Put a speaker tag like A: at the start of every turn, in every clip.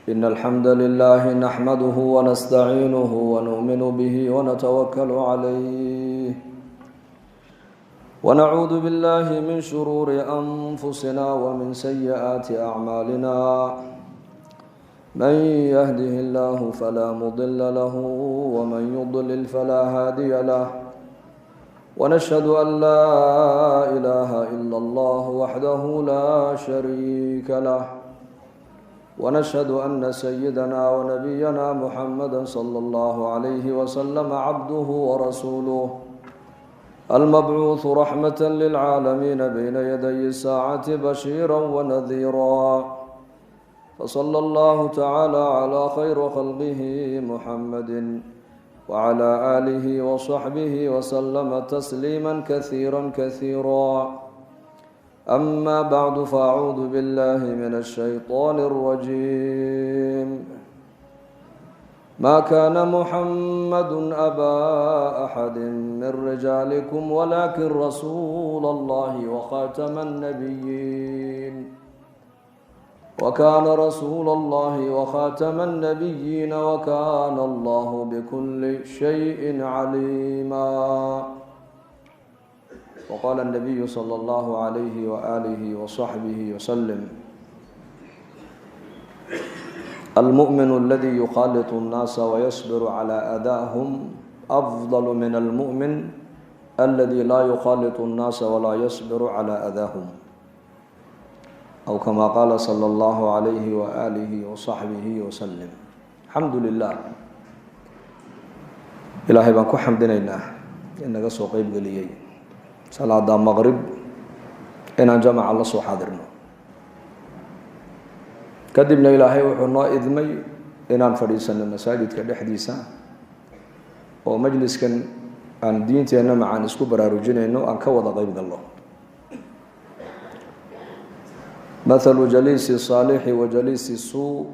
A: إن الحمد لله نحمده ونستعينه ونؤمن به ونتوكل عليه ونعوذ بالله من شرور أنفسنا ومن سيئات أعمالنا من يهده الله فلا مضل له ومن يضلل فلا هادي له ونشهد أن لا إله إلا الله وحده لا شريك له ونشهد أن سيدنا ونبينا محمدا صلى الله عليه وسلم عبده ورسوله المبعوث رحمة للعالمين بين يدي الساعة بشيرا ونذيرا فصلى الله تعالى على خير خلقه محمد وعلى آله وصحبه وسلم تسليما كثيرا كثيرا. أما بعد، فأعوذ بالله من الشيطان الرجيم. ما كان محمد أبا أحد من رجالكم ولكن رسول الله وخاتم النبيين وكان رسول الله وخاتم النبيين وكان الله بكل شيء عليما. وقال النبي صلى الله عليه وآله وصحبه وسلم: المؤمن الذي يخالط الناس ويصبر على أذاهم أفضل من المؤمن الذي لا يخالط الناس ولا يصبر على أذاهم، أو كما قال صلى الله عليه وآله وصحبه وسلم. الحمد لله. Ilaahay baan ku xamdinaynaa inaga soo qeyb geliyey salaada maqrib inaan jamaca la soo xaadirno. Kadibna Ilaahay wuxuu noo idmay inaan fadhiisano masaajidka dhexdiisa oo majliskan aan diinteenna macaan isku baraarujinayno aan ka wada qeyb galno. Mathalu jaliisi saalixi wa jaliisi suu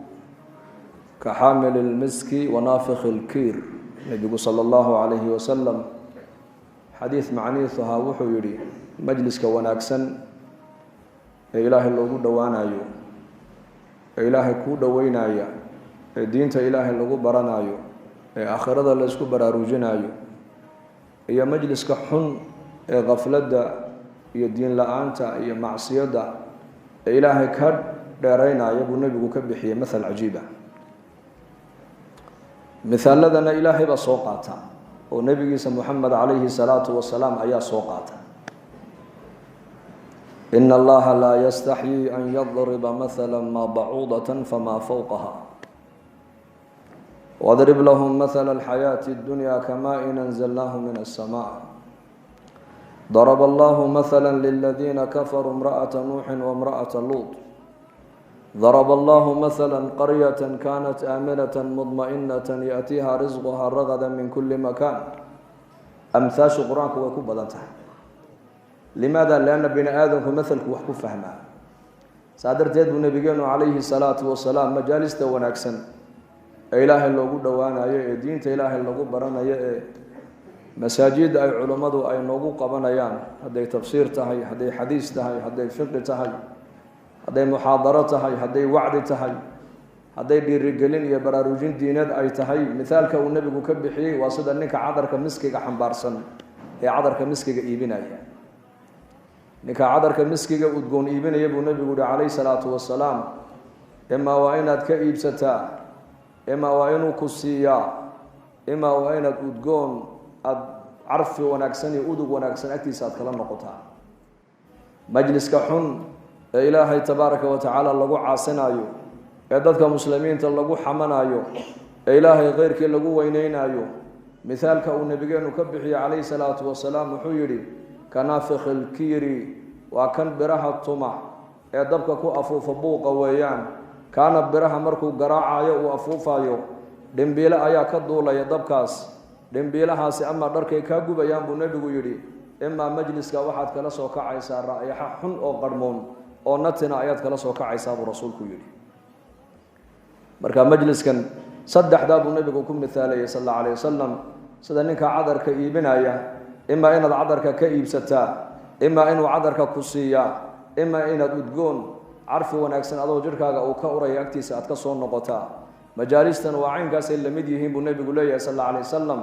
A: ka xaamili lmiski wa naafikhi lkiir. Nebigu sala allahu calayhi wasalam xadiis macnihiisu ahaa wuxuu yidhi: majliska wanaagsan ee Ilaahay loogu dhowaanayo, ee Ilaahay kuu dhoweynaya, ee diinta Ilaahay lagu baranayo, ee aakhirada la isku baraarujinayo, iyo majliska xun ee khafladda iyo diin la-aanta iyo macsiyadda ee Ilaahay ka dheeraynaya buu nebigu ka bixiyey mathal cajiiba. Mithaaladana Ilaahay baa soo qaata oo nebigiisa Moxamed calayhi salaatu wasalaam ayaa soo qaata. Ina Allaha laa yastaxyii an yadriba mathala ma bacuudatan fama fowqaha wadrib lahum mathala alxayaati addunya kama in anzalnaahu min alsama. Daraba allahu mathala liladiina kafaruu imra'ata Nuuxin waimra'ata Luut. ضرب الله مثلا قرية كانت آمنة مطمئنة يأتيها رزقها رغدا من كل مكان. Amhaashu Qur-aanku way ku badan tahay. Limaada? Lianna bini aadamku mahalku wax ku fahmaa. Saa darteed buu nabigeenu calayhi salaatu wasalaam majaalista wanaagsan ee Ilaahay loogu dhowaanayo, ee diinta Ilaahay lagu baranayo, ee masaajidda ay culummadu ay noogu qabanayaan, hadday tafsiir tahay, hadday xadiis tahay, hadday fiqi tahay, hadday muxaadaro tahay, hadday wacdi tahay, hadday dhiirigelin iyo baraarujin diineed ay tahay, mithaalka uu nebigu ka bixiyey waa sida ninka cadarka miskiga xambaarsan ee cadarka miskiga iibinaya. Ninka cadarka miskiga udgoon iibinaya buu nebigu yihi calayhi salaatu wasalaam: imaa waa inaad ka iibsataa, imaa waa inuu ku siiyaa, imaa waa inaad udgoon aada carfi wanaagsan iyo udug wanaagsan agtiisa aad kala noqotaa. Majliska xun ee Ilaahay tabaaraka wa tacaala lagu caasinaayo, ee dadka muslimiinta lagu xamanayo, ee Ilaahay keyrkii lagu weyneynaayo, mithaalka uu nabigeenu ka bixiyey calayhi salaatu wasalaam wuxuu yidhi: kanaafikhi lkiiri, waa kan biraha tuma ee dabka ku afuufa buuqa weeyaan. Kaana biraha markuu garaacayo uu afuufayo, dhimbiile ayaa ka duulaya dabkaas. Dhimbiilahaasi ama dharkay kaa gubayaan buu nebigu yidhi, imaa majliska waxaad kala soo kacaysaa raayaxa xun oo qarhmoon oo natina ayaad kala soo kacaysaa buu rasuulku yidhi. Marka majliskan saddexdaa buu nebigu ku mithaalayay sal allahu alayh wasalam, sida ninka cadarka iibinaya: imaa inaad cadarka ka iibsataa, imaa inuu cadarka ku siiyaa, imaa inaad udgoon Carfi wanaagsan adoo jidhkaaga uu ka uraya agtiisa aad ka soo noqotaa. Majaalistan waa caynkaasay la mid yihiin buu nebigu leeyahay sal alla alay wasalam.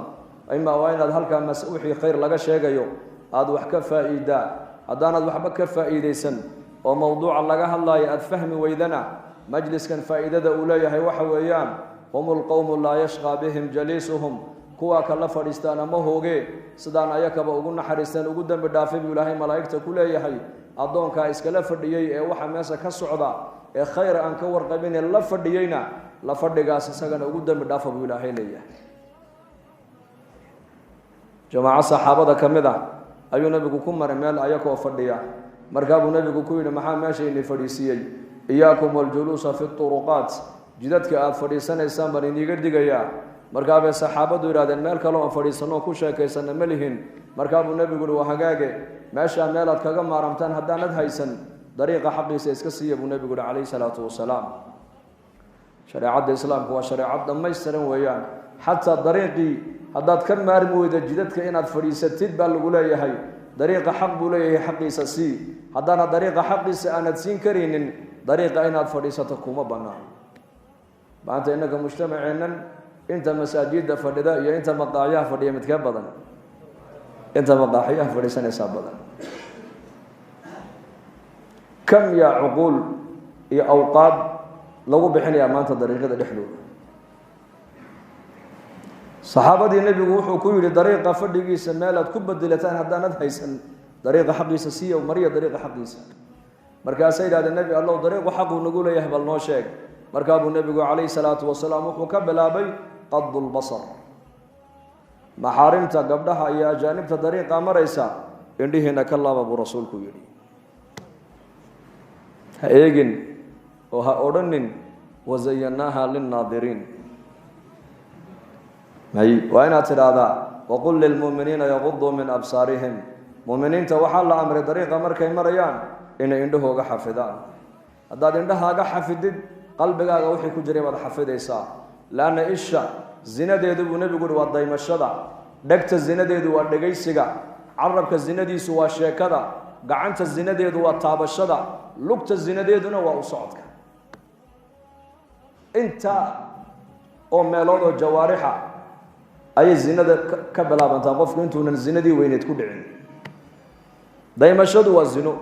A: Imaa waa inaad halkaa wixii khayr laga sheegayo aada wax ka faa'iidaa. Haddaanaad waxba ka faa'iidaysan oo mowduuca laga hadlaayo aada fahmi weydana, majliskan faa'iidada uu leeyahay waxa weeyaan hum lqowmu laa yashqaa bihim jaliisuhum, kuwaa kala fadhiistaana ma hoogee, sidaan ayakaba ugu naxariisteen ugu dembi dhaafay buu Ilaahay malaa'igta ku leeyahay. Addoonkaa iskala fadhiyey ee waxa meesha ka socda ee khayr aan ka warqabine la fadhiyeyna, la fadhigaas isagana ugu dembi dhaafa buu Ilaahay leeyahay. Jamaaco saxaabada ka mid ah ayuu nebigu ku maray meel ayakoo fadhiya. Markaa buu nebigu ku yidhi, maxaa meesha ini fadhiisiiyey? Iyaakum waljuluusa fi turuqaat, jidadka aada fadhiisanaysaan baan iniiga digayaa. Markaa bay saxaabaddu yidhahdeen, meel kale oon fadhiisanno ku sheekaysana ma lihin. Markaa buu nebigu yihi, waa hagaage, meeshaa meelaad kaga maaramtaan haddaanad haysan, dariiqa xaqiisa iska siiya buu nebigu yihi calayhi salaatu wasalaam. Shareecadda islaamku waa shareecad dhammaystiran weeyaan. Xataa dariiqii haddaad ka maarmi weyda jidadka inaad fadhiisatid baa lagu leeyahay, dariiqa xaq buu leeyahay, xaqiisa sii. Haddaana dariiqa xaqiisa aanad siin karaynin, dariiqa inaad fadhiisato kuma bannaan. Maanta innaka mujtamaceennan inta masaajidda fadhida iyo inta maqaaxyaha fadhiya midkee badan? Inta maqaaxyaha fadhiisanaysaa badan. Kam yaa cuquul iyo awqaad lagu bixinayaa maanta dariiqyada dhexdooda? Saxaabadii nebigu wuxuu ku yidhi, dariiqa fadhigiisa meel aad ku bedelataan haddaanad haysan, dariiqa xaqiisa siiya, mariya dariiqa xaqiisa. Markaasay yidhahdeen, nebi Allow, dariiqu xaquu nagu leeyahay bal noo sheeg. Markaa buu nebigu calayhi salaatu wasalaam wuxuu ka bilaabay qadu lbasar, maxaarimta gabdhaha iyo ajaanibta dariiqa maraysa indhihiina ka laaba buu rasuulku yidhi. Ha eegin oo ha odhanin wazayanaaha linnaadiriin, may. Waa inaad tidhaahdaa waqul lilmu'miniina yaquduu min absaarihim. Mu'miniinta waxaa la amray dariiqa markay marayaan inay indhahooga xafidaan. Haddaad indhahaaga xafidid, qalbigaaga wixii ku jiray baad xafidaysaa. Laanna isha zinadeedu buu nebigu uhi waa daymashada, dhegta zinadeedu waa dhegaysiga, carabka zinadiisu waa sheekada, gacanta zinadeedu waa taabashada, lugta zinadeeduna waa u socodka. Intaa oo meelood oo jawaarixa ayay zinada ka bilaabantaa qofku intuunan zinadii weyneed ku dhicin. Daymashadu waa zino,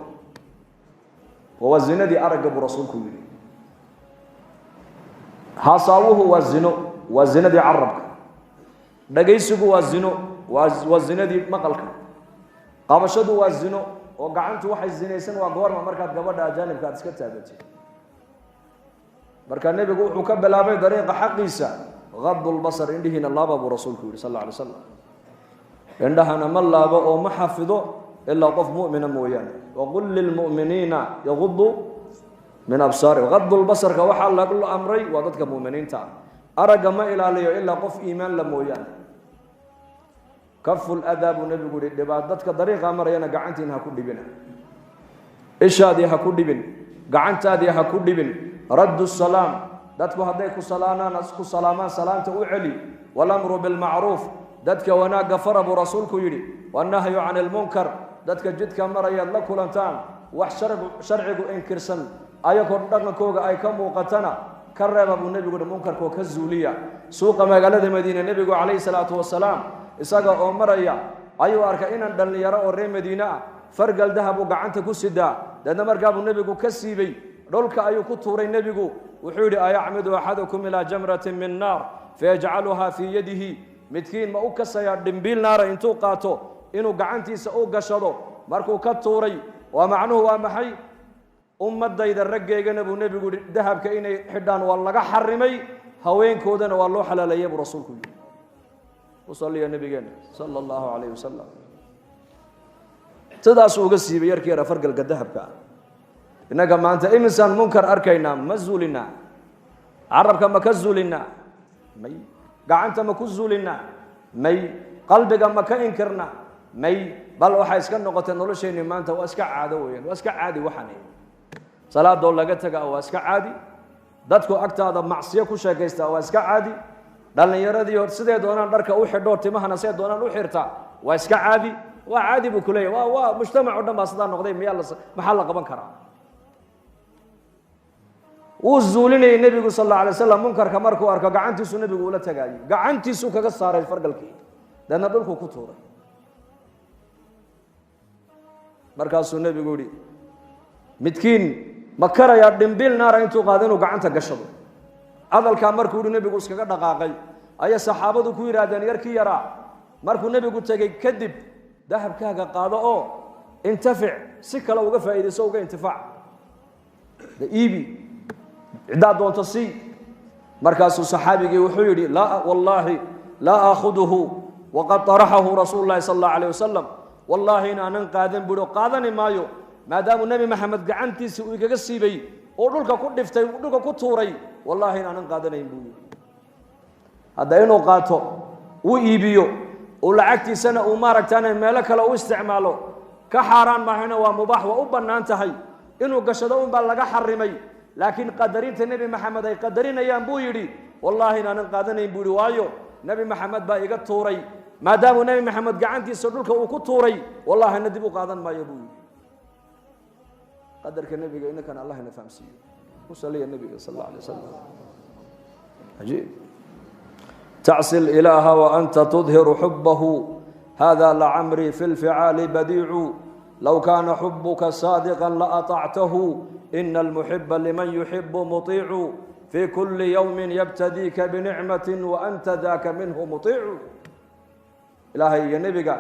A: waa zinadii aragga buu rasuulku yidhi. Haasaawuhu waa zino, waa zinadii carabka. Dhagaysigu waa zino, waa zinadii maqalka. Qabashadu waa zino, oo gacantu waxay zinaysan waa goorma? Markaad gabadha ajaanibka aad iska taagatid. Marka nebigu wuxuu ka bilaabay dariiqa xaqiisa gadu lbasar, indhihiina laaba buu rasuulku yihi sal alla alay slam. Indhahana ma laabo oo ma xafido ilaa qof mu'mina mooyaane. Waqul lilmu'miniina yaguduu min absaari. Gadulbasarka waxaa lagu amray waa dadka mu'miniinta ah. Aragga ma ilaaliyo ilaa qof iimaan la mooyaane. Kafu ladaa buu nebigu yihi, dhibaa dadka dariiqa marayana gacantiina ha ku dhibina, ishaadii ha ku dhibin, gacantaadii ha ku dhibin. Raddu salaam, dadku hadday ku salaanaan, ku salaamaan, salaamta u celi. Walamru bilmacruuf, dadka wanaagga fara buu rasuulku yidhi. Wannahyu cani ilmunkar, dadka jidka marayaad la kulantaan wax sharcigu inkirsan ayagoo dhaqankooga ay ka muuqatana ka reeba buu nebigu yihi, munkarkoo ka zuuliya. Suuqa magaalada Madiine nebigu calayhi salaatu wasalaam isaga oo maraya ayuu arkay inan dhallinyaro oo reer Madiine ah fargal dahab uu gacanta ku sidaa. Deedna markaa buu nebigu ka siibay, dhulka ayuu ku tuuray. Nebigu wuxuu yidhi, ayacmidu axadukum ilaa jamratin min naar fayajcaluhaa fii yadihi? Midkiin ma u kasayaa dhimbiil naara intuu qaato inuu gacantiisa u gashado? Markuu ka tuuray, waa macnuhu waa maxay? Ummadayda raggeygana buu nebigu yihi dahabka inay xidhaan waa laga xarimay, haweenkoodana waa loo xalaaleeyey buu rasuulku yidhi. U salliya nabigeena sala allahu calayhi wasalam. Sidaasuu uga siibay yarkii yara fargalka dahabka ah. Innaga maanta imisaan munkar arkaynaa? Ma zuulinaa? Carabka ma ka zuulinaa? May. Gacanta ma ku zuulinaa? May. Qalbiga ma ka inkirnaa? May. Bal waxay iska noqotay nolosheenni maanta waa iska caado weeyaan, waa iska caadi. Waxaan salaadoo laga tagaa waa iska caadi, dadku agtaada macsiyo ku sheekaystaa waa iska caadi, dhallinyaradii siday doonaan dharka u xidhoo timahana siday doonaan u xirtaa waa iska caadi. Waa caadi buu kuleeyahy. Waa mujtamac o dhan baa sidaa noqday. Miyaa la maxaa la qaban karaa? Wuu zuulinayay nebigu sal alla alay slam munkarka markuu arko, gacantiisuu nebigu ula tagaayo, gacantiisuu kaga saaray fargalkii, deedna dhulkuu ku tuuray. Markaasuu nebigu yihi, midkiin ma karayaa dhimbiil naara intuu qaado inuu gacanta gashado? Hadalkaa markuu yihi nebigu iskaga dhaqaaqay, ayay saxaabadu ku yidhaahdeen, yarkii yaraa markuu nebigu tegey kadib, dahabkaaga qaado oo intafic, si kale uga faa'iidayso, uga intifaac, de iibi, ciddaa doonto sii. Markaasuu saxaabigii wuxuu yidhi, laa wallaahi laa aakhuduhu waqad طaraxahu rasuulu llahi sala allahu alayh wasalam, wallaahi in aanan qaadan buuhi, oo qaadani maayo maadaamuu nebi Maxamed gacantiisii uu igaga siibay oo dhulka ku dhiftay, dhulka ku tuuray, wallaahi in aanan qaadanayn buu yidhi. Hadda inuu qaato, uu iibiyo, uu lacagtiisana uu maaragtaane meelo kale u isticmaalo ka xaaraan maahayna, waa mubaax, waa u bannaan tahay. Inuu gashado unbaa laga xarimay, laakiin qadarinta nebi Maxamed ay qadarinayaan buu yidhi, wallaahi inaanan qaadanayn buu yidhi, waayo nebi Maxamed baa iga tuuray, maadaamuu nebi Maxamed gacantiisa dhulka uu ku tuuray, wallahina dib u qaadan maayo buu yidhi. Qadarka nebiga inankan Allah ina fahamsiiyo. Ku saliya nebiga sal alla alay wasalam. Cajiib. Tacsi ilaaha waanta tudhiru xubahu, hada lacamrii fi lficaali badiicu, low kaana xubuka saadiqa laatactahu, ina almuxiba liman yuxibu muطiicu, fii kuli yowmi yabtadiika binicmati waanta daka minhu muطiicu. Ilaahay iyo nebiga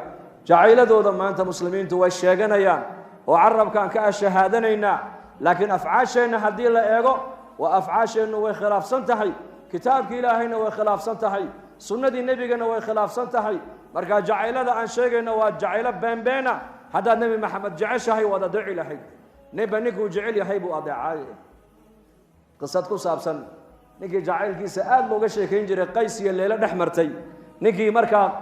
A: jacayladooda maanta muslimiintu way sheeganayaan oo carabkaan ka ashahaadanaynaa, laakiin afcaasheenna haddii la eego, waa afcaasheennu way khilaafsan tahay, kitaabki Ilaahayna way khilaafsan tahay, sunnadii nebigana way khilaafsan tahay. Markaa jacaylada aan sheegayno waa jacaylo beenbeena. Haddaad nebi Maxamed jeceshahay, waad adeeci lahayd. Ninba ninkuu jecel yahay buu adeecaaye. Qisad ku saabsan ninkii jacaylkiisa aada looga sheekayn jiray, Qays iyo Leyle dhex martay. Ninkii markaa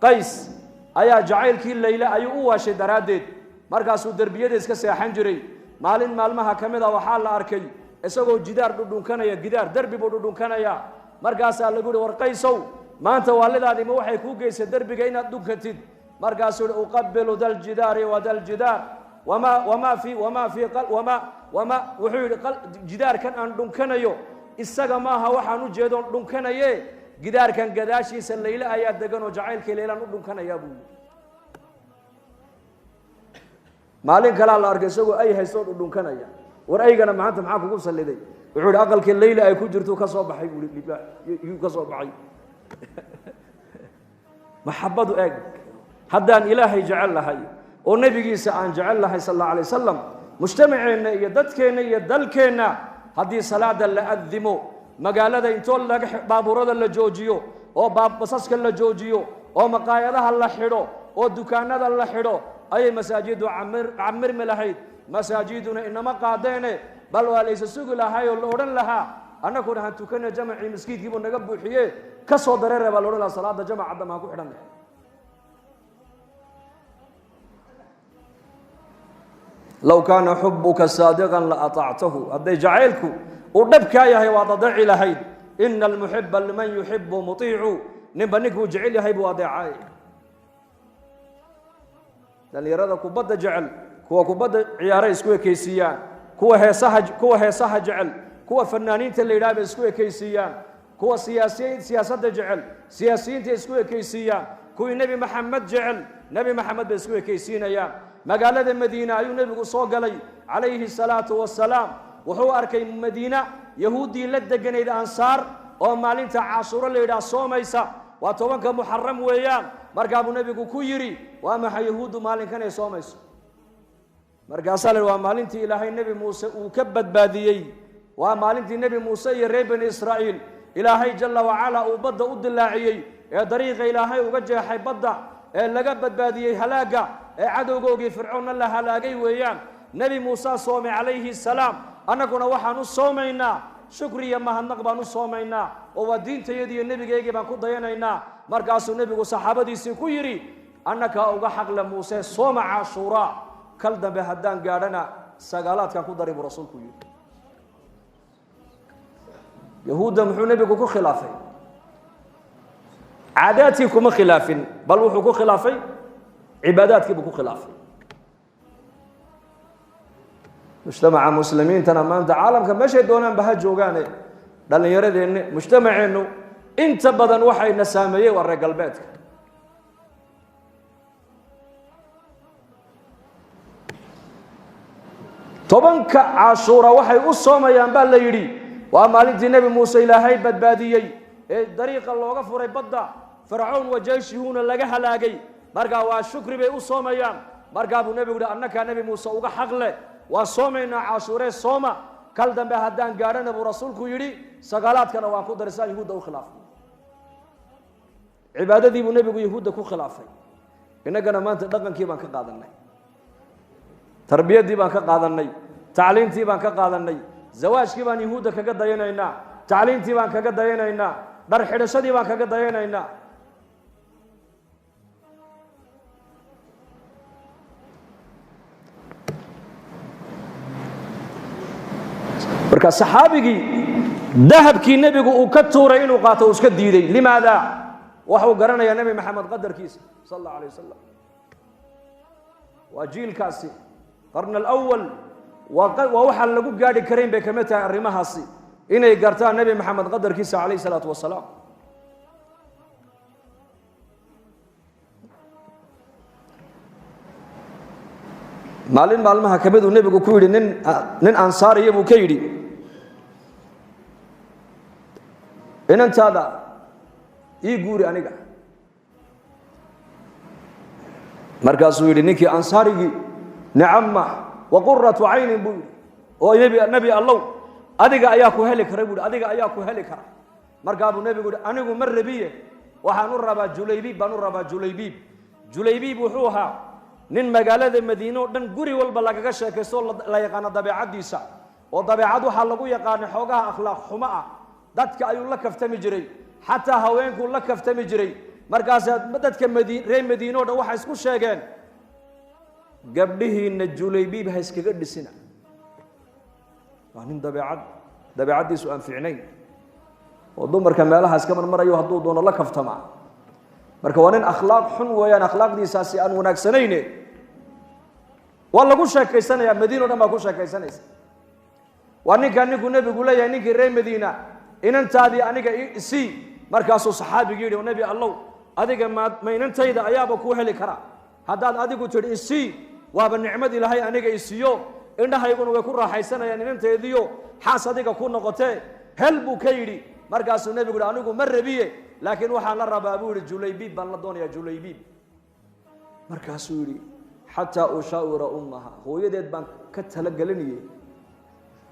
A: Qays ayaa jacaylkii Leyle ayuu u waashay daraaddeed, markaasuu derbiyada iska seexan jiray. Maalin maalmaha ka mid a waxaa la arkay isagoo jidaar dhudhunkanaya, gidaar derbi buu dhudhunkanaya. Markaasaa lagu yihi, war Qaysow, maanta waalidaadima waxay kuu geysay derbiga inaad dhunkatid? Markaasuu yihi, uqabilu daljidaari wa daljidaar wama wamaa fi wamaa fi wama wama. Wuxuu yidhi, jidaarkan aan dhunkanayo isaga maaha waxaan u jeedoon dhunkanaye, gidaarkan gadaashiisa Layle ayaa degan oo jacaylkii Laylaan u dhunkanayaa buu yidhi. Maalin kalaa la arkay isagoo ay haystoo dhudhunkanaya. War aygana maanta maxaa kugu salliday? Wuxuu yidhi, aqalkii Layla ay ku jirto ka soo baxay buu yuu ka soo baxay. Maxabadu eeg, haddaan Ilaahay jecel lahay oo nebigiisa aan jecel lahay sal alla alay wasalam, mujtamaceenna iyo dadkeenna iyo dalkeenna haddii salaada la adimo, magaalada intoo laga baabuurada la joojiyo oo basaska la joojiyo oo maqaayadaha la xidho oo dukaanada la xidho, ayay masaajidu camirmi lahayd. Masaajiduna inama qaadeene, bal waa laysa sugi lahaay oo la odhan lahaa, annaguna han tukana, jamacii maskiidkiibuu naga buuxiye, ka soo dareere baa la odhan lahaa, salaada jamaca dama han ku xidhanay. Low kaana xubuka saadiqan la aطactahu, hadday jacaylku uu dhabkaa yahay waad adeeci lahayd. Ina almuxiba liman yuxibu muطiicu, ninba ninkuu jecel yahay buu adeecay. Dhallinyarada kubadda jecel, kuwa kubadda ciyaaray isku ekaysiiyaan, kuwa heesaha jecel, kuwa fanaaniinta la yidhaha bay isku ekaysiiyaan, kuwa siyaasadda jecel siyaasiyiinta isku ekaysiiyaan, kuwii nebi Maxamed jecel nebi Maxamed bay isku ekaysiinayaan. Magaalada Madiina ayuu nebigu soo galay calayhi salaatu wasalaam. Wuxuu arkay Madiina yahuuddii la deganayd ansaar oo maalinta Caashuro la yidhaah soomaysa, waa 10-ka Muxaram weeyaan. Markaa buu nebigu ku yidhi, waa maxay yahuuddu maalinkan ay soomayso? Markaasaa la yidhi, waa maalintii Ilaahay nebi Muuse uu ka badbaadiyey, waa maalintii nebi Muuse iyo reer Bani Israa'iil Ilaahay jalla wacala uu badda u dilaaciyey ee dariiqa Ilaahay uga jeexay badda ee laga badbaadiyey halaagga ee cadowgoogii Fircoonna la halaagay weeyaan. Nebi Muuse soomay calayhi salaam, annaguna waxaan u soomaynaa shukri iyo mahadnaq baan u soomaynaa, oo waa diintayadii iyo nebigaygii baan ku dayanaynaa. Markaasuu nebigu saxaabadiisii ku yidhi, annakaa uga xaqle Muuse, sooma Caashuuraa. Kal dambe haddaan gaadhana sagaalaadkaan ku daray buu rasuulku yidhi. Yahuudda muxuu nebigu ku khilaafay? Caadaadkii kuma khilaafin, bal wuxuu ku khilaafay cibaadaadkii buu ku khilaafay. Mujtamaca muslimiintana maanta caalamka meeshay doonaanba ha joogaane, dhallinyaradeenni, mujtamaceennu inta badan waxayna saameeyey waa reer galbeedka. Tobanka Cashuura waxay u soomayaan baa la yidhi waa maalintii Nebi Muuse Ilaahay badbaadiyey ee dariiqa looga furay badda, Fircawn wa jeyshihuna laga halaagay. Markaa waa shukri bay u soomayaan. Markaa buu nebigu yihi annakaa Nebi Muuse uga xaq leh, waan soomaynaa Cashuuree, sooma. Kal dambe haddaan gaadhana buu rasuulku yidhi sagaalaadkana waan ku daray, saan yuhuudda u khilaafay. Cibaadadii buu nebigu yuhuudda ku khilaafay. Innagana maanta dhaqankii baan ka qaadanay, tarbiyaddii baan ka qaadanay, tacliintii baan ka qaadanay, zawaajkii baan yuhuudda kaga dayanaynaa, tacliintii baan kaga dayanaynaa, dhar xidhashadii baan kaga dayanaynaa. Marka saxaabigii dahabkii nebigu uu ka tuuray inuu qaato uu iska diiday. Limaada? Waxuu garanayaa Nebi Maxamed qadarkiisa sal allahu alay wasalam. Waa jiilkaasi qarn alawal, waa waxaan lagu gaadhi karayn bay kamid tahay arrimahaasi, inay gartaan Nebi Maxamed qadarkiisa calayh isalaatu wasalaam. Maalin maalmaha kamid uu nebigu ku yidhi nin ansaariya buu ka yidhi, inantaada ii guuri aniga. Markaasuu yidhi ninkii ansaarigii, nicama wa quratu caynin buu yidhi, oo nebi Allow, adiga ayaa ku heli kara buu yidhi, adiga ayaa ku heli kara. Markaa buu nebigu yidhi, anigu ma rabiye, waxaan u rabaa Julaybiib baan u rabaa. Julaybiib, Julaybiib wuxuu ahaa nin magaalada Madiine oo dhan guri walba lagaga sheekaysto, la yaqaano dabeecaddiisa, oo dabeecad waxaa lagu yaqaanay xoogaha akhlaaq xumo ah. Dadka ayuu la kaftami jiray, xataa haweenkuu la kaftami jiray. Markaasaa dadka reer Madiine o dhan waxay isku sheegeen, gabdhihiina Julaybiib ha iskaga dhisina, waa nin dabeecaddiisu aan fiicnayn oo dumarka meelaha iska marmarayo, hadduu doono la kaftamaa. Marka waa nin akhlaaq xun weeyaan, akhlaaqdiisaasi aan wanaagsanayne. Waa lagu sheekaysanaya, Madiina o dhan baa ku sheekaysanaysa. Waa ninkaa ninkuu nebigu leeyahay ninkii reer Madiina, inantaadii aniga isii. Markaasuu saxaabigii yidhi, nebi Allow, adiga ma inantayda ayaaba kuu heli karaa? Haddaad adigu tidhi isii, waaba nicmad Ilaahay aniga isiiyo, indhahayguna way ku raaxaysanayaan inanteediyo xaas adiga ku noqotee hel buu ka yidhi. Markaasuu nebigu yihi, anigu ma rabiye, laakiin waxaan la rabaa buu yidhi Julaybiib baan la doonayaa, Julaybiib. Markaasuu yidhi, xataa ushaawira ummaha, hooyadeed baan ka talagelinayey,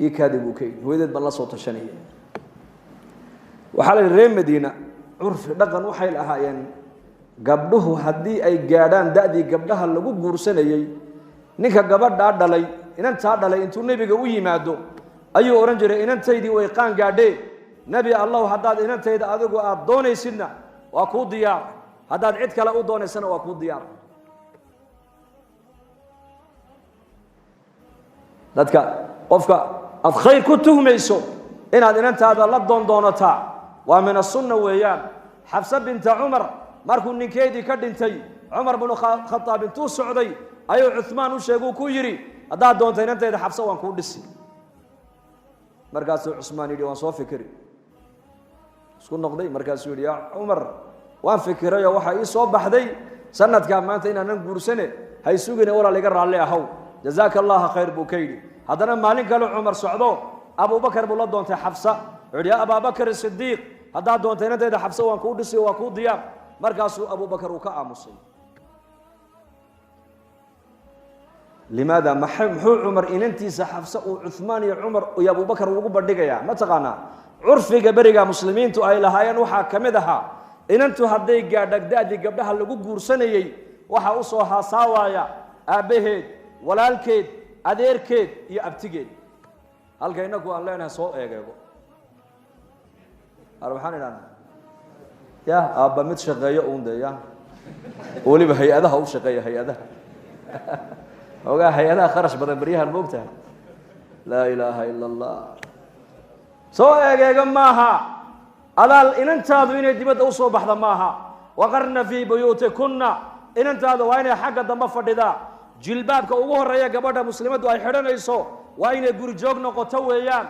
A: ii kaadi buu ka yidhi, hooyadeed baan la soo tashanayay. Waxaa la yidhi reer Madiina curfi dhaqan waxay lahaayeen, gabdhuhu haddii ay gaadhaan da'dii gabdhaha lagu guursanayey, ninka gabadhaa dhalay, inantaa dhalay, intuu nebiga u yimaado ayuu odhan jiray, inantaydii way qaan gaadhee, nebi Allow, haddaad inantayda adigu aada doonaysidna waa kuu diyaar, haddaad cid kale u doonaysana waa kuu diyaar. Dadka qofka aad khayr ku tuhmayso inaad inantaada la doondoonataa waa min asunna weeyaan. Xabse binta Cumar markuu ninkeedii ka dhintay, Cumar binu Khadaab intuu socday ayuu Cuhmaan u sheeguu ku yidhi, haddaad doonto inantayda Xabse waan kuu dhisi. Markaasuu Cusmaan yidhi, waan soo fikiri, isku noqday. Markaasuu yidhi, yaa Cumar, waan fikirayoo waxaa ii soo baxday sanadkaa maanta inaanan guursane, hay sugine, walaal iga raalli ahow, jazaaka allaha khayr buu ka yidhi. Haddana maalin kale Cumar socdo, Abubakar buu la doontay Xabsa. Wuxuu yidhi, yaa Abaabakar Sidiiq, haddaad doonto inantayda Xabsa waan kuu dhisi, waa kuu diyaar. Markaasuu Abubakar uu ka aamusay. Limaada? Muxuu Cumar inantiisa Xabse uu Cuhmaan iyo Cumar iyo Abubakar ugu bandhigayaa? Ma taqaanaa curfiga beriga muslimiintu ay lahaayeen waxaa ka mid ahaa, inantu hadday gaadha da'dii gabdhaha lagu guursanayey, waxaa u soo haasaawaaya aabbaheed, walaalkeed, adeerkeed iyo abtigeed. Halka innagu aan leenahay soo eegeego ar maxaan idhahnaa, ya aabba mid shaqeeyo uun dee, ya weliba hay-adaha u shaqeeya, hay-adaha ogaa, hay-adaha kharash badan baryahan moogtahay. Laa ilaaha ila allah. Soo eegeega maaha, adaal inantaadu inay dibadda usoo baxda maaha. Waqarna fii buyuutikunna, inantaadu waa inay xagga dambe fadhidaa. Jilbaabka ugu horeeya gabadha muslimaddu ay xidhanayso Waa inay gurijoog noqoto weeyaan.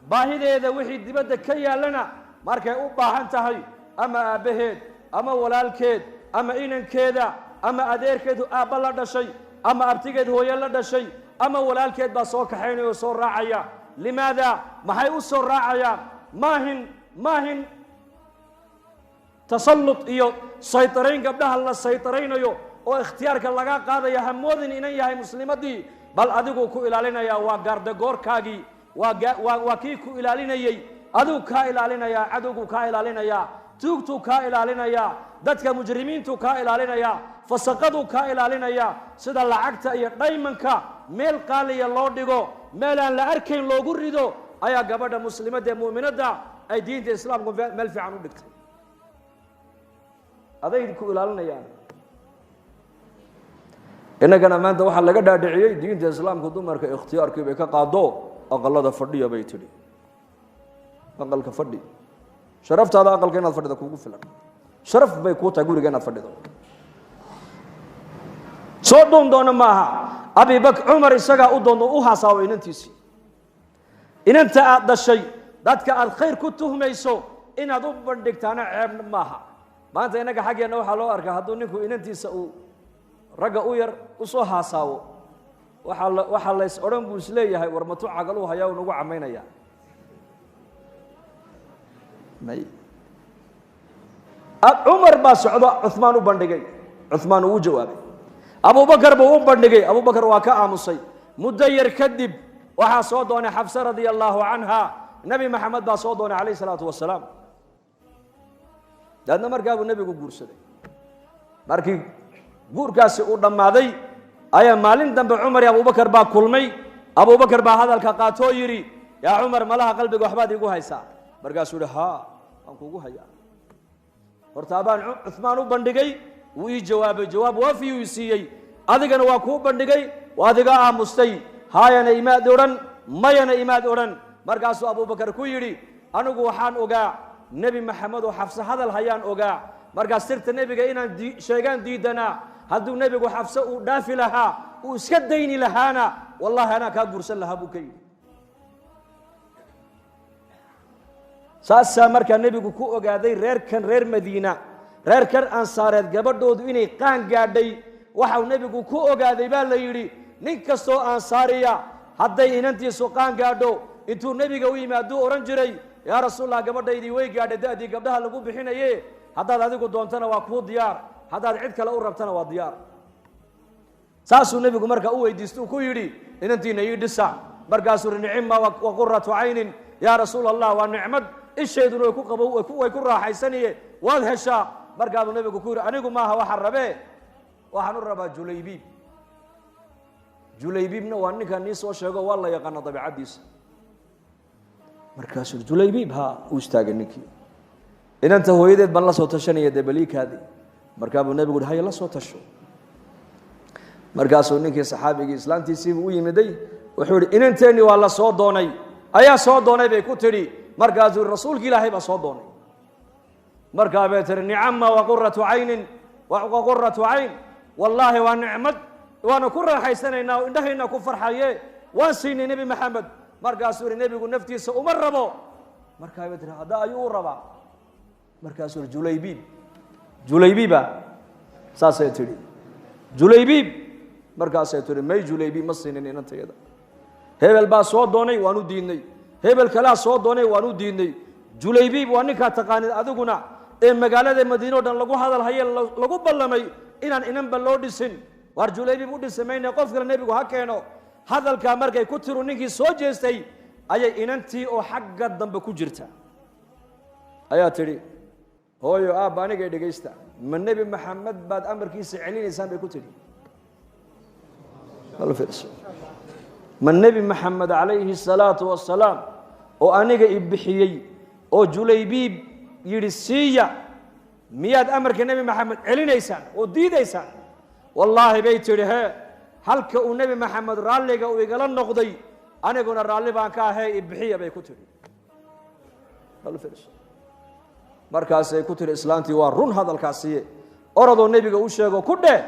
A: Baahideeda wixii dibadda ka yaallana markay u baahan tahay, ama aabbaheed ama walaalkeed ama inankeeda ama adeerkeed aabba la dhashay ama abtigeed hooye la dhashay ama walaalkeed baa soo kaxaynaya oo soo raacaya. Limaada? Maxay u soo raacayaan? Maahin tasallut iyo saytarayn gabdhaha la saytaraynayo oo ikhtiyaarka laga qaadaya. Hamoodin inan yahay muslimadii, bal adiguu ku ilaalinayaa. Waa gaardagoorkaagii, waa kii ku ilaalinayey. Adigu kaa ilaalinayaa, cadowguu kaa ilaalinayaa, tuugtuu kaa ilaalinayaa, dadka mujrimiintuu kaa ilaalinayaa, fasaqaduu kaa ilaalinayaa. Sida lacagta iyo dhaymanka meel qaaliya loo dhigo, meel aan la arkayn loogu rido, ayaa gabadha muslimadda ee mu'minadda ay diinta islaamku meel fiican u dhigtay. Aday ku ilaalinayaan. Innagana maanta waxaa laga dhaadhiciyey diinta islaamku dumarka ikhtiyaarkii bay ka qaado, aqalada fadhiya bay tidhi. Aqalka fadhi, sharaftaada aqalka inaad fadhida kugu filan, sharaf bay kuu tahay guriga inaad fadhido. Soo dhuun doono maaha. Abibakr, Cumar isagaa u doono, u hasaawo inantiisii. Inanta aad dhashay dadka aad khayr ku tuhmayso inaad u bandhigtaana ceeb maaha. Maanta innaga xaggeenna waxaa loo arkaa hadduu ninku inantiisa uu ragga u yar usoo haasaawo, waxaa lays odhan buu isleeyahay, war matu cagaluu hayaa uu nagu camaynaya. May, Cumar baa socdo, Cuhmaan u bandhigay, Cuhmaan uu u jawaabay. Abubakar buu u bandhigay, Abubakar waa ka aamusay. Muddo yar kadib waxaa soo doonay Xafse radia allaahu canha. Nebi Maxamed baa soo doonay calayh isalaatu wasalaam. Daadna markaa buu nebigu guursaday. Markii guurkaasi uu dhammaaday ayaa maalin dambe Cumar iyo Abubakar baa kulmay. Abubakar baa hadalka qaatoo yidhi, yaa Cumar, malaha qalbiga waxbaad iigu haysaa. Markaasuu yihi, haa, waan kuugu hayaa. Horta abaan Cuhmaan u bandhigay, wuu ii jawaabay, jawaab waafiyuu i siiyey. Adigana waa kuu bandhigay, waad iga aamustay, haayana imaad odhan, mayana imaad odhan. Markaasuu Abubakar ku yidhi, anigu waxaan ogaa Nebi Maxamed oo Xafse hadal hayaan ogaa. Markaas sirta nebiga inaan sheegaan diidanaa. Hadduu nebigu Xafse uu dhaafi lahaa, uu iska dayni lahaana, wallahi anaa kaa guursan lahaa, buu ka yidhi. Saasaa markaa nebigu ku ogaaday reerkan reer Madiina, reerkan Ansaareed, gabadhoodu inay qaan gaadhay. Waxau nebigu ku ogaaday baa la yidhi, nin kastoo Ansaariya hadday inantiisu qaan gaadho, intuu nebiga u yimaaduu odhan jiray, yaa Rasuulallah, gabadhaydii way gaadhay da'dii gabdhaha lagu bixinaye, haddaad adigu doontana waa kuu diyaar, haddaad cid kale u rabtana waa diyaar. Saasuu nebigu markaa u weydiista, uu ku yidhi, inantiina ii dhisa. Markaasuu ri, nicima wa quratu caynin yaa Rasuul Allah, waa nicmad isheeduna way ku qabo, way ku raaxaysanaye, waad heshaa. Markaabuu nebigu ku yidhi, anigu maaha waxaan rabee, waxaan u rabaa Julaybiib. Julaybiibna waa ninkaan nii soo sheego, waa la yaqaana dabeicaddiisa. Markaasuu Julaybiib ha u istaagay ninkii. Inanta hooyadeed baan la soo tashanaya dee, baliikaadii. Markaa buu nebigu uhi, haya, la soo tasho. Markaasuu ninkii saxaabigii islaantiisiibuu u yimiday, wuxuu yihi, inanteennii waa la soo doonay. Ayaa soo doonay, bay ku tidhi. Markaasuu yihi, rasuulki Ilaahay baa soo doonay. Markaa bay tihi, nicama wa quratu caynin wa quratu cayn, wallaahi waa nicmad, waana ku raaxaysanaynaa oo indhahayna ku farxaye, waan siinay Nebi Maxamed. Markaasuu yihi, nebigu naftiisa uma rabo. Markaa bay tihi, hadda ayuu u rabaa? Markaasuu yihi, Julaybiib. Julaybiiba? Saasay tidhi. Julaybiib. Markaasay tihi, may, Julaybiib ma siinin inantayada. Hebel baa soo doonay, waan u diidnay. Hebel kalaa soo doonay, waan u diidnay. Julaybiib waa ninkaa taqaanid adiguna ee magaalada Madiine o dhan lagu hadal haye, lagu ballamay inaan inanba loo dhisin. Waar Julaybiib u dhisi mayne, qof kale nebigu ha keeno. Hadalkaa markay ku tiru ninkii soo jeestay, ayay inantii oo xagga dambe ku jirta ayaa tidhi, hooyo, aabba, anigay dhegaysta, ma Nebi Maxamed baad amarkiisa celinaysaan? Bay ku tidhi. Ma Nebi Maxamed calayhi salaatu wasalaam oo aniga i bixiyey oo Julaybiib yidhi siiya, miyaad amarka Nebi Maxamed celinaysaan oo diidaysaan? Wallaahi, bay tidhi, hee, halka uu Nebi Maxamed raalliga uu igala noqday aniguna raalli baan ka ahee, i bixiya, bay ku tidhi. Markaasay ku tidhi islaantii, waa run hadalkaasiye, orodoo nebiga u sheego, ku dheh,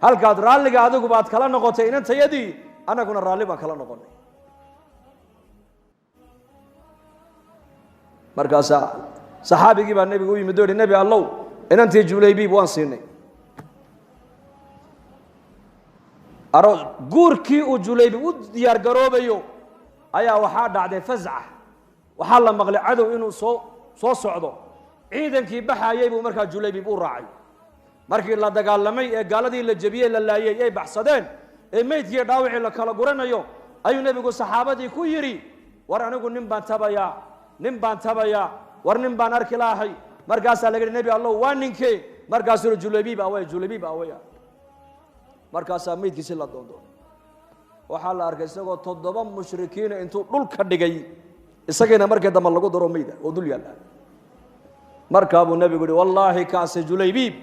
A: halkaad raalliga adigu baad kala noqotay inantayadii, annaguna raalli baan kala noqonay. Markaasaa saxaabigii baa nebigu u yimid oo yidhi, nebi allow, inantii Julaybiib waan siinay. Guurkii uu Julaybiib u diyaar garoobayo ayaa waxaa dhacday fasca. Waxaa la maqlay cadow inuu soo socdo. Ciidankii baxayey buu markaa Julaybiib u raacay. Markii la dagaalamay ee gaaladii la jebiyey, la laayey, ay baxsadeen, ee meydkii dhaawicii la kala guranayo, ayuu nebigu saxaabadii ku yidhi, war anigu nin baan tabayaa, nin baan tabayaa, war nin baan arki lahay. Markaasaa laga yidhi, nebi allow, waa ninkee? Markaasuu yidhi, Julaybiib awaya, Julaybiib awaya. Markaasaa meydkiisi la doondoonay. Waxaa la arkay isagoo 7 mushrikiina intuu dhulka dhigay, isagiina markii dambe lagu daro meyda oo dul yaalla. Markaa buu nebigu yihi, wallaahi kaase Julaybiib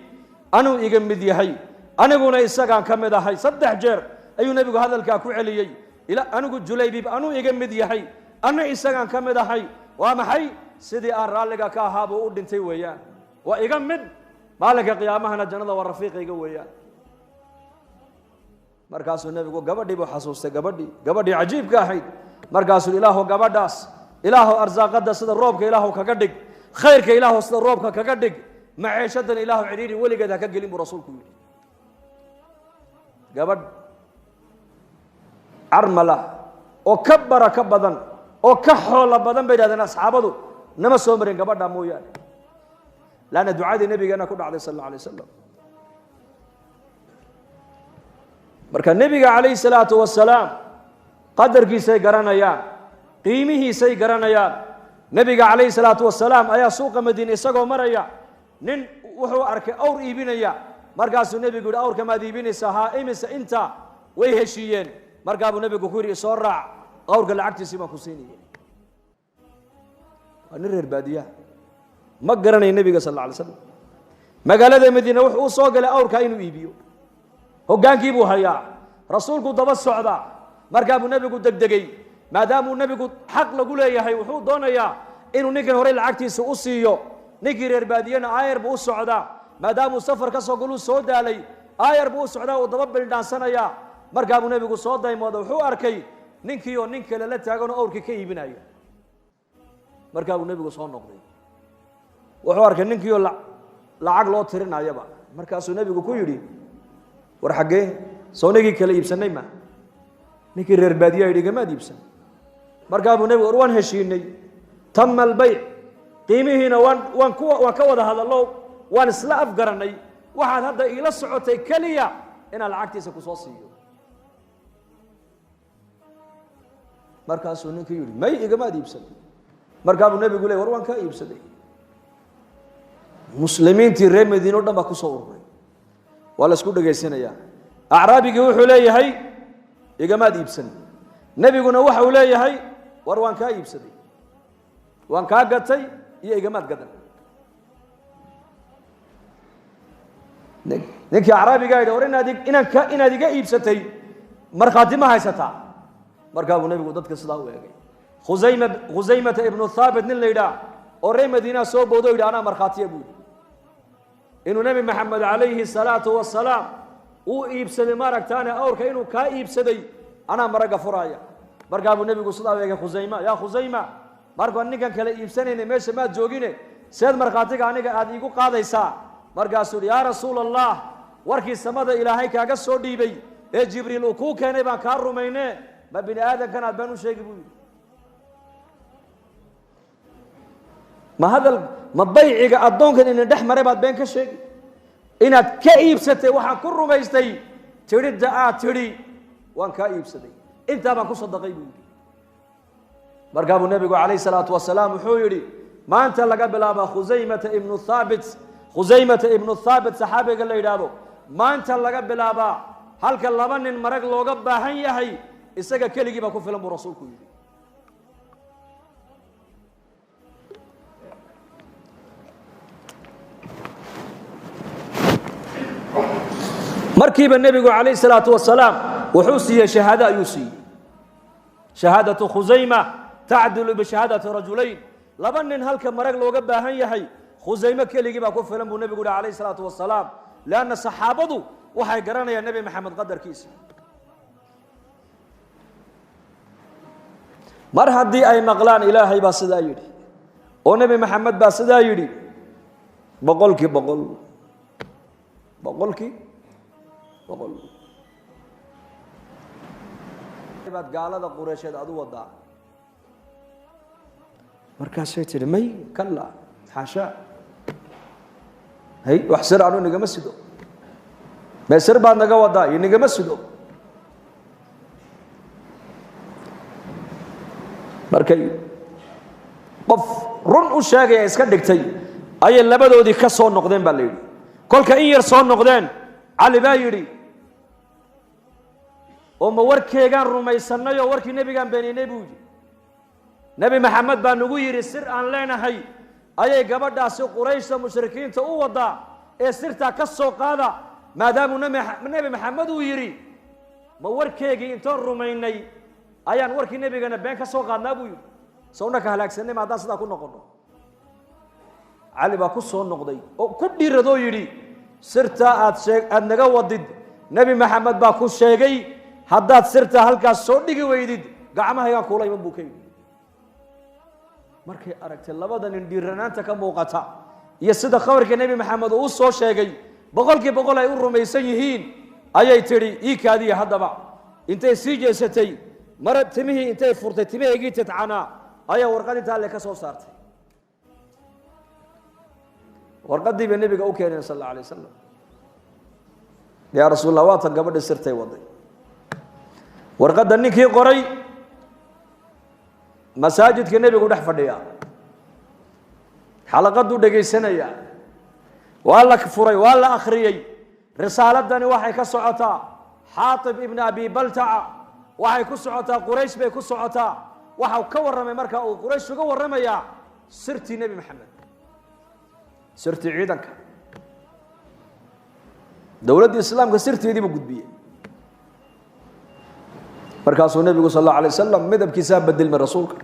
A: anuu iga mid yahay, aniguna isagaan ka mid ahay. 3 jeer ayuu nebigu hadalkaa ku celiyey, anigu Julaybiib anuu iga mid yahay, anna isagaan ka mid ahay. Waa maxay? Sidii aan raalliga ka ahaa buu u dhintay weeyaan, waa iga mid, maalinka qiyaamahana jannada waa rafiiqayga weeyaan. Markaasuu nebigu gabadhii buu xasuustay, gabadhii cajiibka ahayd. Markaasuu ilaahu gabadhaas, ilaahu arsaaqadda sida roobka ilaahu kaga dhig, khayrka ilaahu sida roobka kaga dhig, maciishadan ilaahu cidhiidhi weligeed ha ka gelin, buu rasuulku yidhi. Gabadh carmala oo ka barako badan oo ka xoolo badan bay yidhahdeen asxaabadu, nama soo marin gabadha mooyaane, laanna ducadii nabigeena ku dhacday sal alla alay wasalam. Marka nebiga calayhi salaatu wasalaam qadarkiisay garanayaan, qiimihiisay garanayaan. Nebiga calayhi salaatu wasalaam ayaa suuqa Madiine isagoo maraya, nin wuxuu arkay awr iibinaya. Markaasuu nebigu yihi, awrka maad iibinaysaa? Haa. Imise inta? Way heshiiyeen. Markaa buu nebigu ku yidhi, isoo raac, awrka lacagtiisii baan ku siinaya. Waa nin reer baadiyaha, ma garanayo nebiga sal alla alay slam. Magaalada Madiine wuxuu u soo galay awrkaa inuu iibiyo. Hoggaankii buu hayaa, rasuulku daba socdaa. Markaa buu nebigu degdegay, maadaamuu nebigu xaq lagu leeyahay, wuxuu doonayaa inuu ninkan horey lacagtiisa u siiyo. Ninkii reer baadiyena aayar buu u socdaa, maadaamuu safar ka soo galuu soo daalay, aayar buu u socdaa, uu daba bildhaansanayaa. Markaa buu nebigu soo daymooda, wuxuu arkay ninkii oo nin kale la taagan oo awrkii ka iibinaya. Markaa buu nebigu soo noqday, wuxuu arkay ninkii oo lacag loo tirinayaba. Markaasuu nebigu ku yidhi, war xaggee soo nigii kala iibsanay ma? Ninkii reer baadiyaa yidhi, gamaad iibsan. Markaa buu nebigu, war waan heshiinay, tama albayc, qiimihiina waan ka wada hadallo, waan isla afgarannay, waxaad hadda iila socotay keliya inaan lacagtiisa ku soo siiyo. Markaasuu ninkii yidhi, may, igamaad iibsan. Markaa buu nebigu ley, war waan kaa iibsaday. Muslimiintii reer Madiine o dhan baa kusoo ururay, waa la isku dhegaysanayaa. Acraabigii wuxuu leeyahay, igamaad iibsan. Nebiguna waxa uu leeyahay, war waan kaa iibsaday, waan kaa gatay iyo igamaad gadan. Ninkii acraabigaa yidhi, war inaad iga iibsatay markhaati ma haysataa? Markaa buu nebigu dadka sidaa u eegay. Khusaymata ibnu Thaabit nin la yidhaah oo reer Madiinaa soo boodo, yidhi, anaa markhaatiya buu yidhi inuu nebi Maxamed calayhi salaatu wasalaam uu iibsaday, maaragtaane awrka inuu kaa iibsaday anaa maragga furaaya. Markaa buu nebigu sidaa u eegay Khusayma, yaa Khusayma, markaan ninkan kale iibsanaynay meesha maad joogine, seed markhaatiga aniga aada iigu qaadaysaa? Markaasuu yidhi, yaa rasuula allah, warkii samada ilaahay kaaga soo dhiibay ee Jibriil uu kuu keenay baan kaa rumayne, ma bini aadamkan aad baan u sheegi buu yidhi. Ma hadal ma bayciga addoonkan inin dhex maray baad been ka sheegi? Inaad ka iibsatay waxaan ku rumaystay tidhidda aad tidhi waan kaa iibsaday, intaa baan ku sadaqay buu yidhi. Markaa buu nebigu calayhi salaatu wasalaam wuxuu yidhi, maanta laga bilaaba Khusaymata ibnu Thaabit, Khusaymata ibnu Thaabit saxaabiga la yidhaahdo, maanta laga bilaabaa halka 2 nin marag looga baahan yahay, isaga keligii baa ku filan, buu rasuulku yidhi. Markiiba nebigu calayhi salaatu wasalaam wuxuu siiyey shahaado ayuu siiyey. Shahaadatu Khusayma tacdilu bishahaadati rajulayn. 2 nin halka marag looga baahan yahay, Khusayme keligii baa ku filan, buu nebigu yihi calayhi salaatu wasalaam, leanna saxaabadu waxay garanayaan nebi Maxamed qadarkiisa. Mar haddii ay maqlaan ilaahay baa sidaa yidhi Oo Nebi Maxamed baa sidaa yidhi, 100%, 100%. Baad gaalada Qureysheed aad u wadaa. Markaasay tidhi, may, kalla, xaashaa, hay, wax sir anu nigama sido. Mee sir baad naga wadaa? Iyo nigama sido. Markay qof run u sheegaya iska dhigtay ayay labadoodii ka soo noqdeen baa la yidhi. Kolka in yar soo noqdeen, Cali baa yidhi, oo ma warkeegaan rumaysannay oo warkii nebigaan beeninay? Buu yidhi. Nebi Maxamed baa nagu yidhi sir aan leenahay ayay gabadhaasi Qurayshta mushrikiinta u wadaa ee sirtaa ka soo qaada. Maadaamuu Nebi Maxamed uu yidhi, ma warkeegii intoon rumaynay ayaan warkii nebigana been ka soo qaadnaa? Buu yidhi. Sawna ka halaagsanay ma haddaan sidaa ku noqono? Cali baa ku soo noqday oo ku dhiiradoo yidhi, sirtaa aad shee aada naga wadid Nebi Maxamed baa ku sheegay, haddaad sirtaa halkaas soo dhigi weydid gacmahaygaan kuula iman, buu ka yidhi. Markay aragtay labada nin dhiiranaanta ka muuqata iyo sida khabarka Nebi Maxamed uu u soo sheegay 100% ay u rumaysan yihiin, ayay tidhi, ii kaadiya. Haddaba intay sii jeesatay, mara timihii intay furtay, timahaygii tidcanaa ayaa warqad intaa alle ka soo saartay. Warqaddii bay nebiga u keeneen sal alla alay wasalam. Yaa Rasuul Allah, waatan gabadhi sirtay waday. Warqadda ninkii qoray masaajidka nebigu dhex fadhiyaa, xalaqaduu dhegaysanayaa. Waa la furay, waa la akhriyey. Risaaladani waxay ka socotaa Xaatib ibn Abi Baltaca, waxay ku socotaa Quraysh bay ku socotaa. Waxau ka warramay marka uu Quraysh uga warramayaa sirtii Nebi Maxamed, sirtii ciidanka dowladda islaamka, sirteedii buu gudbiyey. Markaasuu nebigu sal allahu alay wasalam midabkiisaa bedelmay. Rasuulka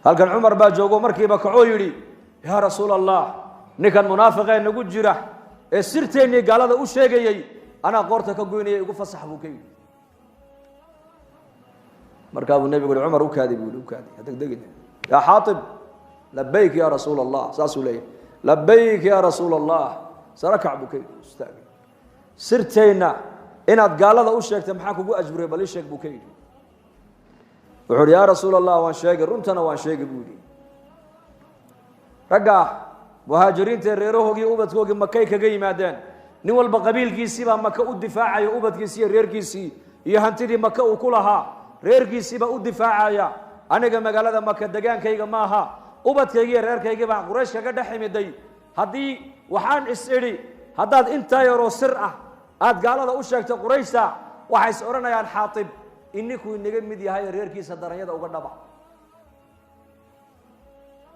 A: halkan Cumar baa joogo, markiiba kacoo yidhi, yaa Rasuul Allah, ninkan munaafiqee nagu jira ee sirteennii gaalada u sheegayey anaa qoorta ka goynaya, igu fasax, buu ka yidhi. Markaa buu nebigu yihi, Cumar, u kaadi, buu yihi, u kaadi, ha degdegin. Yaa Xaatib. Labayk ya Rasuul Allah, saasuu leeyahy. Labayk ya Rasuul Allah. Sarakac, buu ka yidhi, istaagay. Sirteenna inaad gaalada u sheegtay maxaa kugu ajburay? Bal ii sheeg, buu ka yidhi. Wuxuu uhi, yaa Rasuul Allah, waan sheegay, runtana waan sheegay, buu yidhi. Ragga muhaajiriinta ee reerahoogii ubadkoogii makay kaga yimaadeen, nin walba qabiilkiisii baa Maka u difaacaya, ubadkiisii iyo reerkiisii iyo hantidii Maka uu ku lahaa reerkiisii baa u difaacaya. Aniga magaalada Maka degaankayga maaha, ubadkaygii iyo reerkaygii baa Quraysh kaga dhex imiday. Haddii waxaan is idhi haddaad intaa yaroo sir ah aada gaalada u sheegto Qurayshta, waxay is odhanayaan Xaatib ininkuu inaga mid yahay ee reerkiisa daranyada uga dhaba.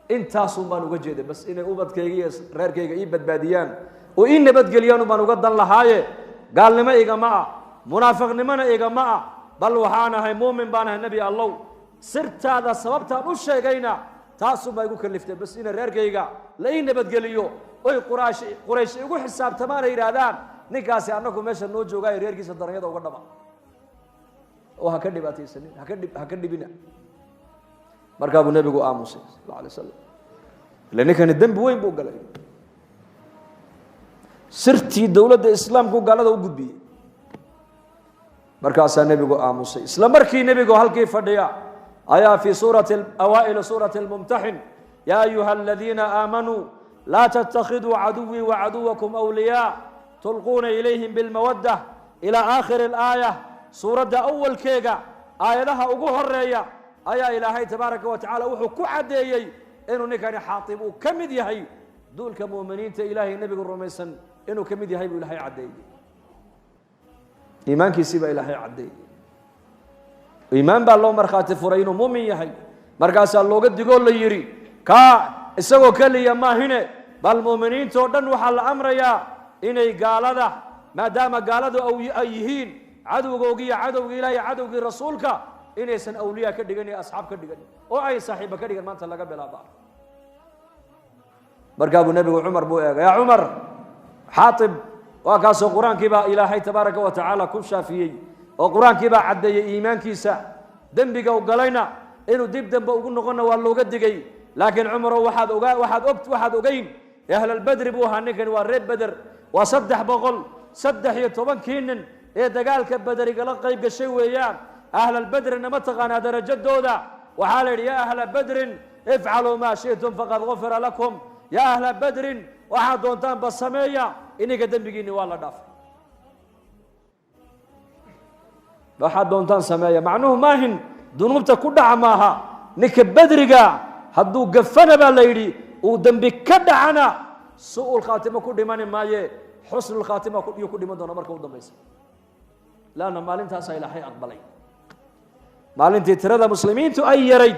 A: Intaasun baan uga jeeday bas, inay ubadkayga iyo reerkayga ii badbaadiyaan oo ii nabadgeliyaan baan uga dan lahaaye. Gaalnimo igama ah, munaafiqnimona igama ah, bal waxaan ahay muumin baan ahay. Nebi Allow, sirtaada sababtaan u sheegayna taasun baa igu kaliftay bas, inay reerkayga la ii nabadgeliyo oy quraash Quraysh igu xisaabtamaan ay yidhaahdaan ninkaasi annagu meesha noo joogaayo reerkiisa daranyada uga dhaba oo ha ka dhibaataysanin, haka dhib ha ka dhibina. Markaa buu nebigu aamusay sal alla alay slam. Ila ninkani dembi weyn buu galay, sirtii dowladda islaamku gaalada u gudbiyey. Markaasaa nebigu aamusay. Isla markii nebigu halkii fadhiya ayaa fii suurati awaa'ili suurati almumtaxin, yaa ayuha aladiina aamanuu laa tattakhiduu caduwii wacaduwakum awliyaa tulquuna ilayhim bilmawadda ilaa aakhiri alaaya. Suuradda awalkeega aayadaha ugu horeeya ayaa Ilaahay tabaaraka wa tacala wuxuu ku caddeeyey inuu ninkani Xaatib uu ka mid yahay duulka mu'miniinta Ilaahay nebigu rumaysan, inuu ka mid yahay buu Ilaahay caddeeyey. Iimaankiisii baa Ilaahay caddeeyey, iimaan baa loo markhaati furay inuu muumin yahay. Markaasaa looga digoo la yidhi, kaa isagoo keliya maahine, bal mu'miniinta oo dhan waxaa la amrayaa inay gaalada, maadaama gaaladu ay yihiin cadowgoogii iyo cadowgii Ilahay, cadowgii rasuulka, inaysan awliyaa ka dhigan iyo asxaab ka dhigan oo ay saaxiiba ka dhigan maanta laga bilaaba. Markaa buu nebigu Cumar buu eegay. Yaa Cumar, Xaatib waa kaasoo qur-aankii baa Ilaahay tabaaraka wa tacaala ku shaafiyey oo qur-aankii baa caddeeyey iimaankiisa, dembiga u galayna inuu dib dambe ugu noqonna waa looga digay. Laakiin Cumarow, waxaad ogaa, waxaad og, waxaad ogeyn ahlalbedri buu ahaa ninkani, waa reer Beder, waa 313-kii nin ee dagaalka Bederigala qayb gashay weeyaan. Ahlalbedrina ma taqaanaa darajadooda? Waxaa la yidhi: yaa ahla badrin ifcaluu maa shi'tum faqad gufira lakum. Yaa ahla badrin, waxaad doontaanba sameeya, ininka dembigiinni waa la dhaafay. Waxaad doontaan sameeya macnuhu maahin dunuubta ku dhaca maaha. Ninka bedriga hadduu gafana, baa la yidhi, uu dembi ka dhacana, su'ul khaatimo ku dhimani maaye, xusnul khaatima yuu ku dhiman doona marka u dambaysa, laanna maalintaasaa Ilaahay aqbalay. Maalintii tirada muslimiintu ay yarayd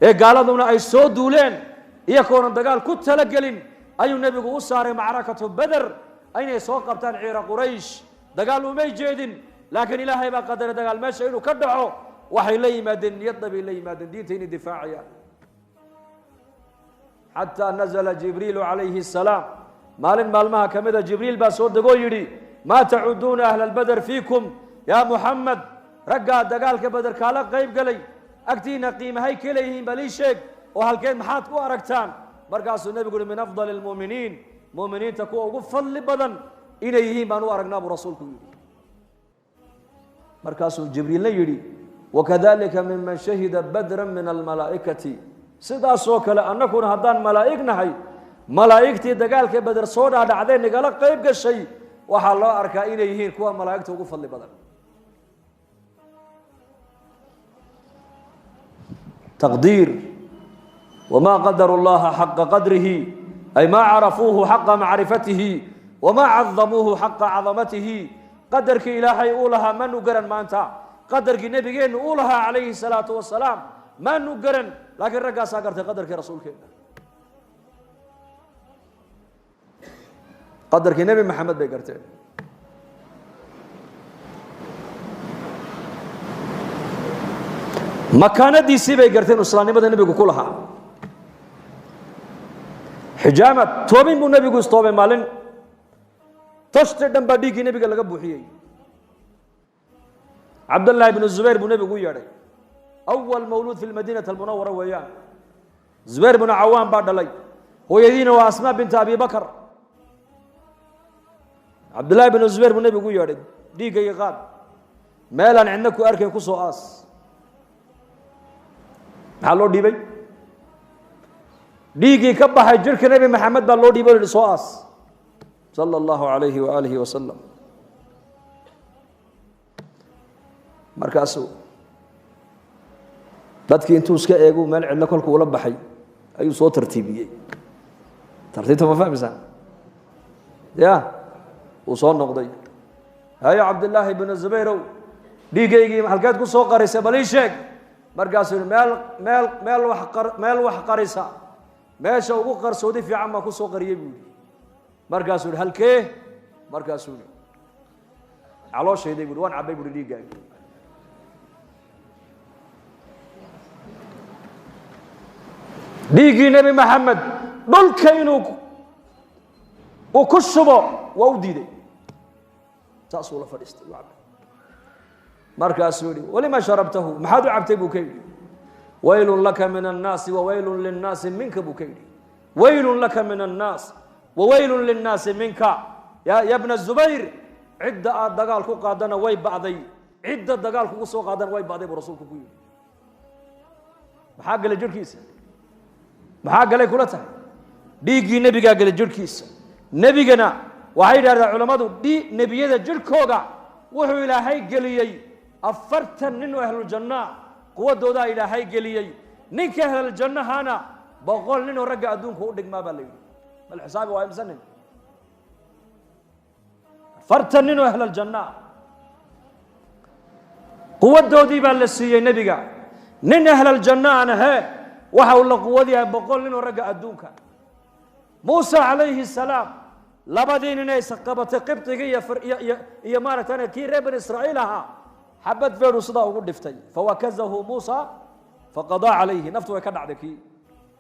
A: ee gaaladuna ay soo duuleen, iyagoonan dagaal ku talagelin, ayuu nebigu u saaray macrakatu Beder inay soo qabtaan ciira Quraysh. Dagaal umay jeedin, laakiin Ilaahay baa qadaray dagaal meesha inuu ka dhaco. Waxay la yimaadeen niyadda bay la yimaadeen, diinta inay difaacayaan, xataa nazala Jibriilu calayhi asalaam. Maalin maalmaha ka mida Jibriil baa soo degoo yidhi: maa tacuduuna ahla albeder fiikum yaa Muxamed? Raggaa dagaalka Beder kaala qayb galay agtiina qiimahay ka leeyihiin, bal ii sheeg, oo halkeed maxaad ku aragtaan? Markaasuu nebigu uhi: min afdali almu'miniin, mu'miniinta kuwa ugu fadli badan inay yihiin baan u aragnaa, buu rasuulku yidhi. Markaasuu Jibriilna yidhi: wakadalika miman shahida badran min almalaa'ikati. Sidaasoo kale annakuna haddaan malaa'ig nahay, malaa'igtii dagaalka Beder soo dhaadhacday nagala qayb gashay waxaa loo arkaa inay yihiin kuwa malaa'igta ugu fadli badan. Taqdiir. Wamaa qadaru llaha xaqa qadrihi, ay maa carafuuhu xaqa macrifatihi wamaa cadamuuhu xaqa cadamatihi. Qadarkii Ilaahay uu lahaa maanu garan maanta, qadarkii nebigeennu uu lahaa calayhi salaatu wasalaam maanu garan, laakiin raggaasaa gartay qadarkii rasuulkeena, qadarkii Nebi Maxamed bay garteen. Makaanadiisii bay garteen, islaamnimada nebigu ku lahaa. Xijaamad toobin buu nebigu istoobay maalin, tashti dhan baa dhiiggii nebiga laga buuxiyey. Cabdallaahi bnu Zubayr buu nebigu u yeedhay, awal mawluud fi lmadiinati almunawara weeyaan. Zubayr bnu Cawaan baa dhalay, hooyadiina waa Asmaa binta Abi Bakar. Cabdullaahi bnu Zubayr buu nebigu u yeedhay: dhiiggayga qaad, meelaan cidna ku arkayn ku soo aas. Maxaa loo dhiibay? Dhiiggii ka baxay jirhka Nebi Maxamed baa loo dhiibay o yihi: soo aas, sala allahu alayhi waaalihi wasalam. Markaasuu dadkii intuu iska eegu meel cidlo kolku ula baxay ayuu soo tartiibiyey. Tartiibta ma fahmaysaan? Ya uu soo noqday: hayo Cabdillaahi bnu Zubayrow, dhiiggaygii halkeed ku soo qarisay? Bal ii sheeg. Markaasuu yihi: meel meel meel wax qar, meel wax qarisa meesha ugu qarsoodi fiican baan ku soo qariyey, buu yihi. Markaasuu yihi: halkee? Markaasuu yihi: calooshayday, bu waan cabbay, buhi, dhiiggaagi. Dhiiggii Nebi Maxamed dhulka inuu uu ku shubo waa u diiday, saasuu la fadhiistay, u cabbay. Markaasuu yihi: walima sharabtahu? Maxaad u cabtay, buu ka yidhi. Waylun laka min annaasi wawaylun linnaasi minka, buu ka yidhi. Waylun laka min annaas wawaylun linnaasi minka ya bna Zubayr. Cidda aad dagaal ku qaadana way ba'day, cidda dagaal kugu soo qaadana way ba'day, buu rasuulku ku yidhi. Maxaa galay jirhkiisa? Maxaa galay kula tahay? Dhiiggii nebigaa galay jirhkiisa. Nebigana waxay yidhahdeen culammadu dhi nebiyada jirhkooga wuxuu Ilaahay geliyey 40 nin oo ahluljannaa, quwaddoodaa Ilaahay geliyey. Ninka ahluljannahana 100 nin oo ragga adduunka u dhigmaa baa la yidhi. Bal xisaabi, waa imse nin? 40 nin oo ahluljannaa quwaddoodii baa la siiyey nebiga. Nin ahlaljannaana hee waxa uu la quwad yahay 100 nin oo ragga adduunka. Muuse calayhi salaam labadii nin ay isqabatay, qibdigii iyo maaragtay kii reer Bani Israa'iil ahaa, xabad feedhu sidaa ugu dhiftay, fawakazahu Muusa faqadaa calayhi, naftu way ka dhacday kii,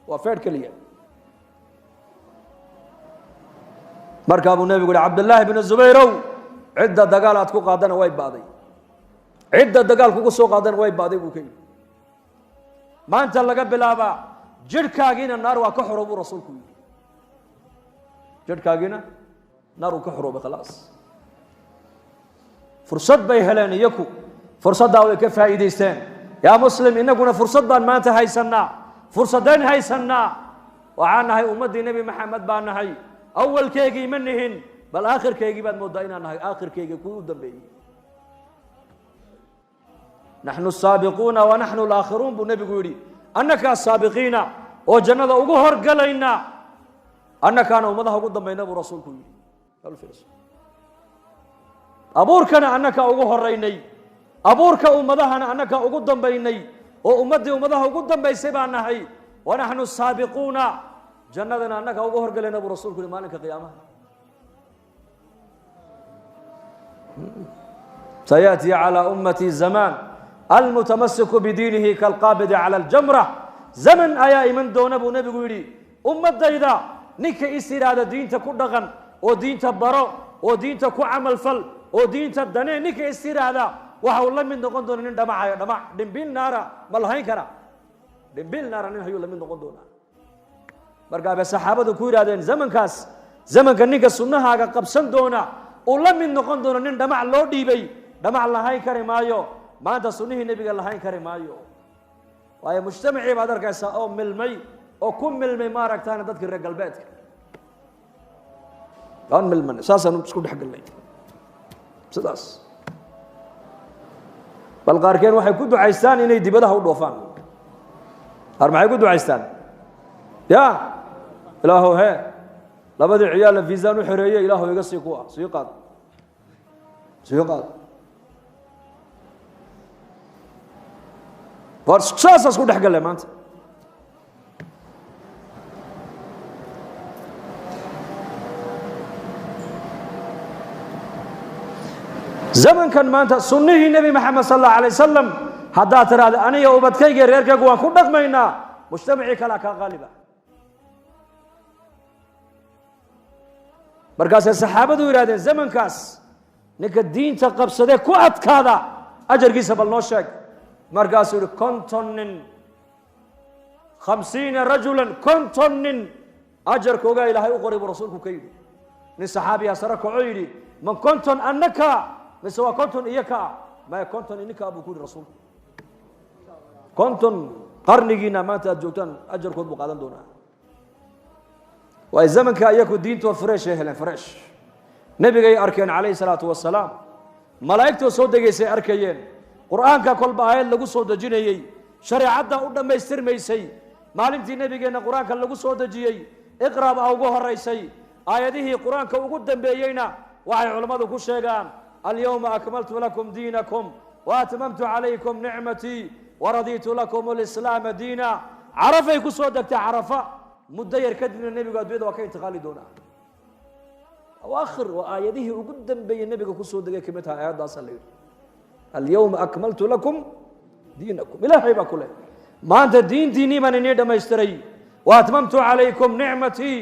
A: waa feedh keliya. Markaa buu nebigu yihi: Cabdillaahi bnu Zubayrow, cidda dagaal aad ku qaadana way ba'day, cidda dagaal kugu soo qaadana way ba'day, buu ka yidhi. Maanta laga bilaabaa Jidhkaagiina naar waa ka xorow buu rasuulku yidhi. Jidhkaagiina naar uu ka xoroobay khalaas. Fursad bay heleen iyaku, fursaddaa way ka faa'iidaysteen. Yaa muslim, innaguna fursad baan maanta haysannaa, fursadeen haysannaa. Waxaan nahay ummaddii Nebi Maxamed baan nahay. Awalkeygii ma nihin, bal aakhirkeygii baad mooddaa inaan nahay, aakhirkeygii kuwii u dambeeyey. Naxnu asaabiquuna wa naxnu alaakhiruun buu nebigu yidhi. Annakaa saabiqiina oo jannada ugu horgalayna, annakaana ummadaha ugu dambayna buu rasuulku yidhi. Abuurkana annakaa ugu horaynay, abuurka ummadahana annakaa ugu dambaynay, oo ummaddii ummadaha ugu dambaysay baan nahay. Wa naxnu saabiquuna, jannadana annakaa ugu horgalayna buu rasuulku yihi maalinka qiyaamaha. Sayaأtii calى ummatii zamaan almutamasiku bidiinihi kalqaabidi cala aljamra. Zaman ayaa iman doona buu nebigu yidhi ummaddayda ninka is yidhaahda diinta ku dhaqan oo diinta baro oo diinta ku camal fal oo diinta danee, ninka is yidhaahda waxa uu la mid noqon doona nin dhamacayo dhamac dhimbil naara. Ma lahayn kara dhimbil naara nin hayuu la mid noqon doonaa. Markaa bay saxaabadu ku yidhahdeen zamankaas, zamanka ninka sunnahaaga qabsan doona uu la mid noqon doono nin dhamac loo dhiibay, dhamac lahayn kari maayo. Maanta sunnihii nebiga lahayn kari maayo, waayo mujtamacii baad arkaysaa oo milmay oo ku milmay maaragtaana dadkii reer galbeedka. Waan milmanay, saasaan isku dhex galnay sidaas. Bal qaarkeen waxay ku ducaystaan inay dibadaha u dhoofaan. Qaar maxay ku ducaystaan? Ya ilaahow, hee labadii ciyaalla viisaan u xoreeyey, ilaahow iga sii kuwa sii qaad, sii qaad. War saasaa isku dhex galle maanta. Zamankan maanta sunnihii Nebi Maxamed sal allahu alay wasalam haddaad tidhaahda aniga ubadkayga reerkaygu waan ku dhaqmaynaa, mujtamacii kalea kaa qaaliba. Markaasay saxaabadu yidhahdeen zamankaas ninka diinta qabsadee ku adkaada ajarkiisa bal noo sheeg. Markaasuu yihi 50 nin, 50 rajulan, 50 nin ajarkoogaa Ilaahay u qoray buu rasuulku ka yidhi. Nin saxaabiyaa sare kaco yidhi, man 50 annaka mise waa 50 iyo kaa? Maya, 50 ininkaa buu ku yidhi rasuulku. 50 qarnigiina maanta aad joogtaan ajarkood buu qaadan doonaa. Waay zamanka iyaku diintoo fresh ay heleen, fresh. Nebigay arkeen calayhi salaatu wasalaam, malaa'igtoo soo degaysay arkayeen, qur'aanka kolba aayad lagu soo dejinayey, shareecadda u dhammaystirmaysay. Maalintii nebigeenna qur-aanka lagu soo dejiyey iqra baa ugu horaysay. Aayadihii qur-aanka ugu dambeeyeyna waxay culammadu ku sheegaan alyawma akmaltu lakum diinakum wa atmamtu calaykum nicmatii waradiitu lakum alislaama diina. Carafay ku soo degtay, Carafa. Muddo yar kadibna nebigu addunyada waa ka intiqaali doonaa. Awaakhir waa aayadihii ugu dambeeyey nebiga kusoo degay kamid tahay aayaddaasa la yidhi alyawma akmaltu lakum diinakum. Ilaahay baa ku leh maanta diintiinnii baan inii dhammaystiray, wa atmamtu calaykum nicmatii,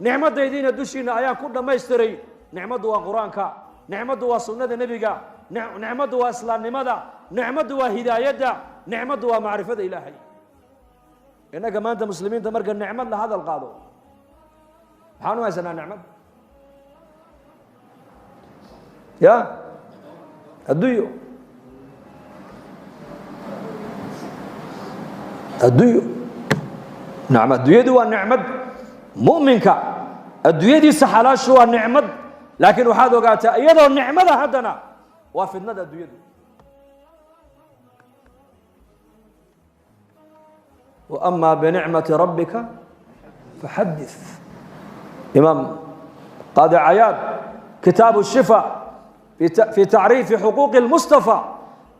A: nicmadaydiina dushiina ayaan ku dhammaystiray. Nicmaddu waa qur-aanka, nicmaddu waa sunnada nebiga, nicmaddu waa islaamnimada, nicmaddu waa hidaayadda, nicmaddu waa macrifada Ilaahay. Innaga maanta muslimiinta marka nicmad la hadal qaado maxaan u haysanaa nicmad? Ya adduunyo, adduunyo. Nacam, adduunyadu waa nicmad. Mu'minka adduunyadiisa xalaashu waa nicmad, laakiin waxaad ogaataa iyadoo nicmada haddana waa fitnada adduunyadu. Wa ama binicmati rabbika faxadith. Imaam Qaadi Cayaad kitaabu shifa fi tacriifi xuquuqi اlmustafa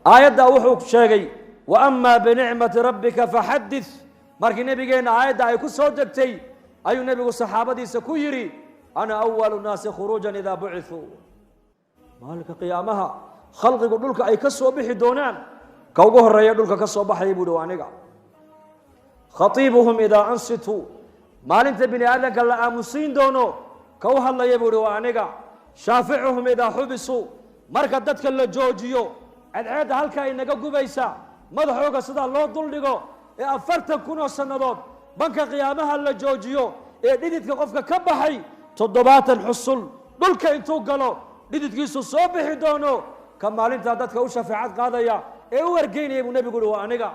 A: aayaddaa wuxuu sheegay wa ama binicmati rabbika faxadith. Markii nebigeenna aayadda ay ku soo degtay ayuu nebigu saxaabadiisa ku yidhi ana awalu nnaasi khuruujan idaa bucithuu. Maalinka qiyaamaha khalqigu dhulka ay ka soo bixi doonaan ka ugu horeeya dhulka ka soo baxaya buu hi waa aniga. Khatiibuhum idaa ansituu, maalinta bini aadamka la aamusiin doono ka u hadlaya buu ihi waa aniga. Shaaficuhum idaa xubisuu, marka dadka la joojiyo cadceedda halkaa inaga gubaysa madaxooga sidaa loo duldhigo ee 40,000 oo sannadood Banka qiyaamaha la joojiyo ee dhididka qofka ka baxay 70 xusul dhulka intuu galo dhididkiisu soo bixi doono, ka maalintaa dadka u shafeecad qaadaya ee u ergeynaya buu nebigu yihi waa aniga.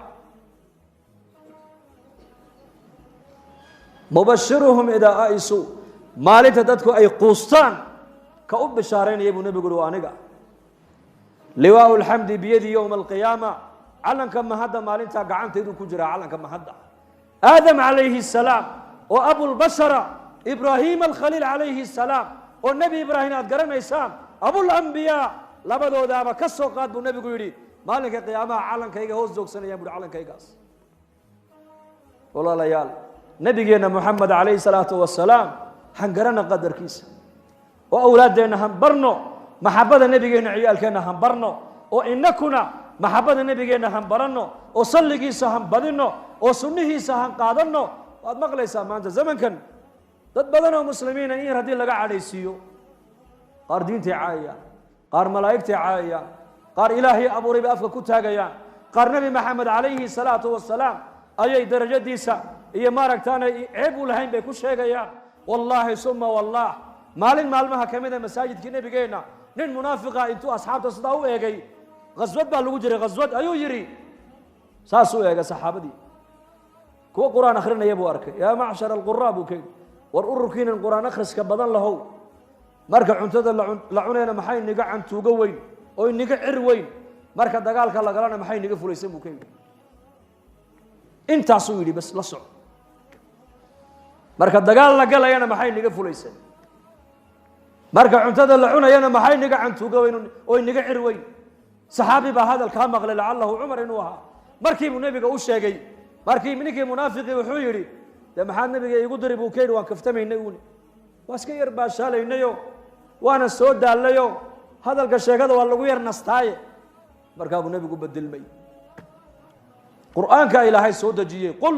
A: Mubashiruhum idaa aisuu, maalinta dadku ay quustaan ka u bishaaraynaya buu nebigu yihi waa aniga. Liwaau lxamdi biyadi yowma alqiyaama, calanka mahadda maalintaa gacanteedu ku jiraa, calanka mahadda. Aadam calayhi asalaam oo abulbashara, Ibraahim alkhaliil calayhi asalaam oo nebi Ibraahim aad garanaysaan, abulambiyaa, labadoodaaba ka soo qaad buu nebigu yidhi maalinka qiyaamaha calankayga hoos joogsanayaan buhi calankaygaas. Walaalayaal, nabigeenna Moxamed calayhi salaatu wasalaam hangarana qadarkiisa, oo awlaaddeenna han barno maxabada nebigeenna, ciyaalkeenna han barno, oo inakuna maxabada nebigeenna han baranno, oo salligiisa han badinno, oo sunnihiisa han qaadanno. Waad maqlaysaa maanta zamankan dad badan oo muslimiina in yar haddii laga cadhaysiiyo, qaar diintay caayayaan, qaar malaa'igtay caayayaan, qaar ilaahay abuuray bay afka ku taagayaan, qaar nebi Maxamed calayhi salaatu wasalaam ayay darajadiisa iyo maaragtaanay ceeb u lahayn bay ku sheegayaan. Wallaahi suma wallah, maalin maalmaha ka mida masaajidkii nebigeenna nin munaafiqa intuu asxaabta sidaa u eegay, khaswad baa lagu jiray, khaswad ayuu yidhi, saasuu eegay saxaabadii kuwa qur-aan akhrinaya buu arkay. Yaa macshar alquraa buu ka yidhi, war ururkiinan qur-aan akhriska badan lahow, marka cuntada la cunayna maxay niga cantuugo weyn oo niga cir weyn, marka dagaalka lagalana maxay niga fulaysan buu ka yidhi. Intaasuu yidhi bas la soco, marka dagaal la galayana maxay niga fulaysan, marka cuntada la cunayana maxay niga cantuugo weyn oo niga cir weyn. Saxaabi baa hadalkaa maqlay, lacalahu Cumar inuu ahaa. Markiibuu nebiga u sheegay. Markii ninkii munaafiqii wuxuu yidhi, dee maxaad nebiga iigu diri buu ka yidhi, waan kaftamaynay uuni, waa iska yar baashaalaynayo, waana soo daallayo, hadalka sheekada waa lagu yar nastaaye. Markaa buu nebigu bedilmay. Qur'aanka Ilaahay soo dejiyey, qul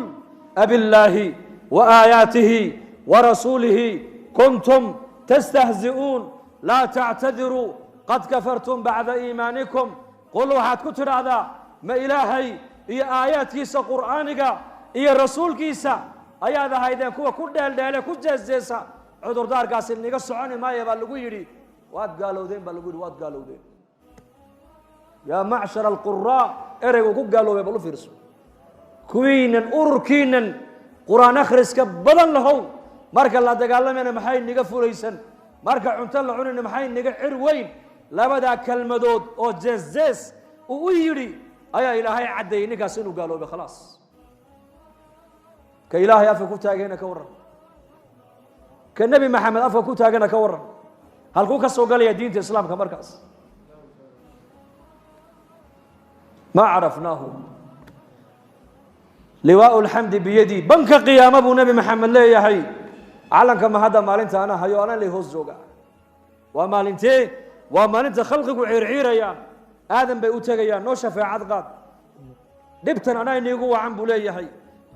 A: abillaahi wa aayaatihi wa rasuulihi kuntum tastahzi'uun laa tactadiruu qad kafartum bacda iimaanikum. Qul waxaad ku tidhaahdaa, ma Ilaahay iyo aayaadkiisa qur'aaniga iyo rasuulkiisa ayaad ahaydeen kuwa ku dheeldheele ku jeesjeesa? Cudurdaarkaasi niga soconi maaya baa lagu yidhi, waad gaalowdeen baa lagu yidhi, waad gaalowdeen. Yaa macshar alquraa, ereygu ku gaaloobay bal u fiirso. Kuwiinan ururkiinan qur-aan akhriska badan lahow, marka la dagaalamayna maxay niga fulaysan, marka cunto la cunayna maxay niga cir weyn. Labadaa kelmadood oo jees-jees uu u yidhi ayaa Ilaahay caddeeyey ninkaas inuu gaaloobay. Khalaas, ka Ilaahay afka ku taagayna ka warran, ka nebi Maxamed afka ku taagana ka warran, halkuu ka soo galaya diinta islaamka markaas? Ma carafnaahu. Liwaau alxamdi biyadii, banka qiyaama buu nebi Maxamed leeyahay, calanka mahadda maalinta anaa hayo, anaa lay hoos jooga. Waa maalintee? Waa maalinta khalqigu ciirciirayaan. Aadan bay u tegayaan, noo shafeecad qaad, dhibtan anaa iniigu wacan buu leeyahay,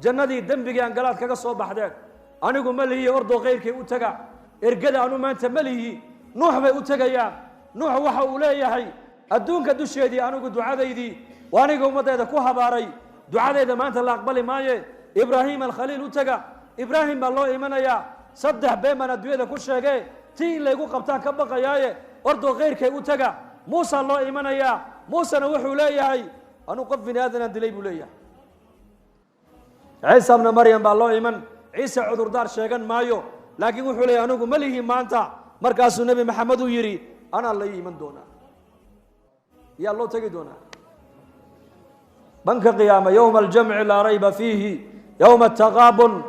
A: jannadii dembigii aan galaad kaga soo baxdeen anigu ma lihiyo, ordoo kayrkay u taga, ergada anu maanta ma lihi. Nuux bay u tegayaan. Nuux waxa uu leeyahay, adduunka dusheedii anigu ducadaydii waa aniga ummaddeeda ku habaaray, ducadeyda maanta la aqbali maaye, Ibraahim alkhaliil u taga. Ibraahim baa loo imanayaa, 3 been baan adduunyada ku sheegee, tii in laygu qabtaan ka baqayaaye, ordoo kayrkay u taga. Muusa loo imanayaa. Muusena wuxuu leeyahay, anuu qof bini aadanaan dilay buu leeyahay. Ciisa bna Maryam baa loo iman. Ciise cudurdaar sheegan maayo, laakiin wuxuu leeyahay anigu ma lihi maanta. Markaasuu nebi Maxamed uu yidhi, anaa la iman doonaa. Yaa loo tegi doonaa banka qiyaama? Yowma aljamci laa rayba fiihi, yowma ataqaabun,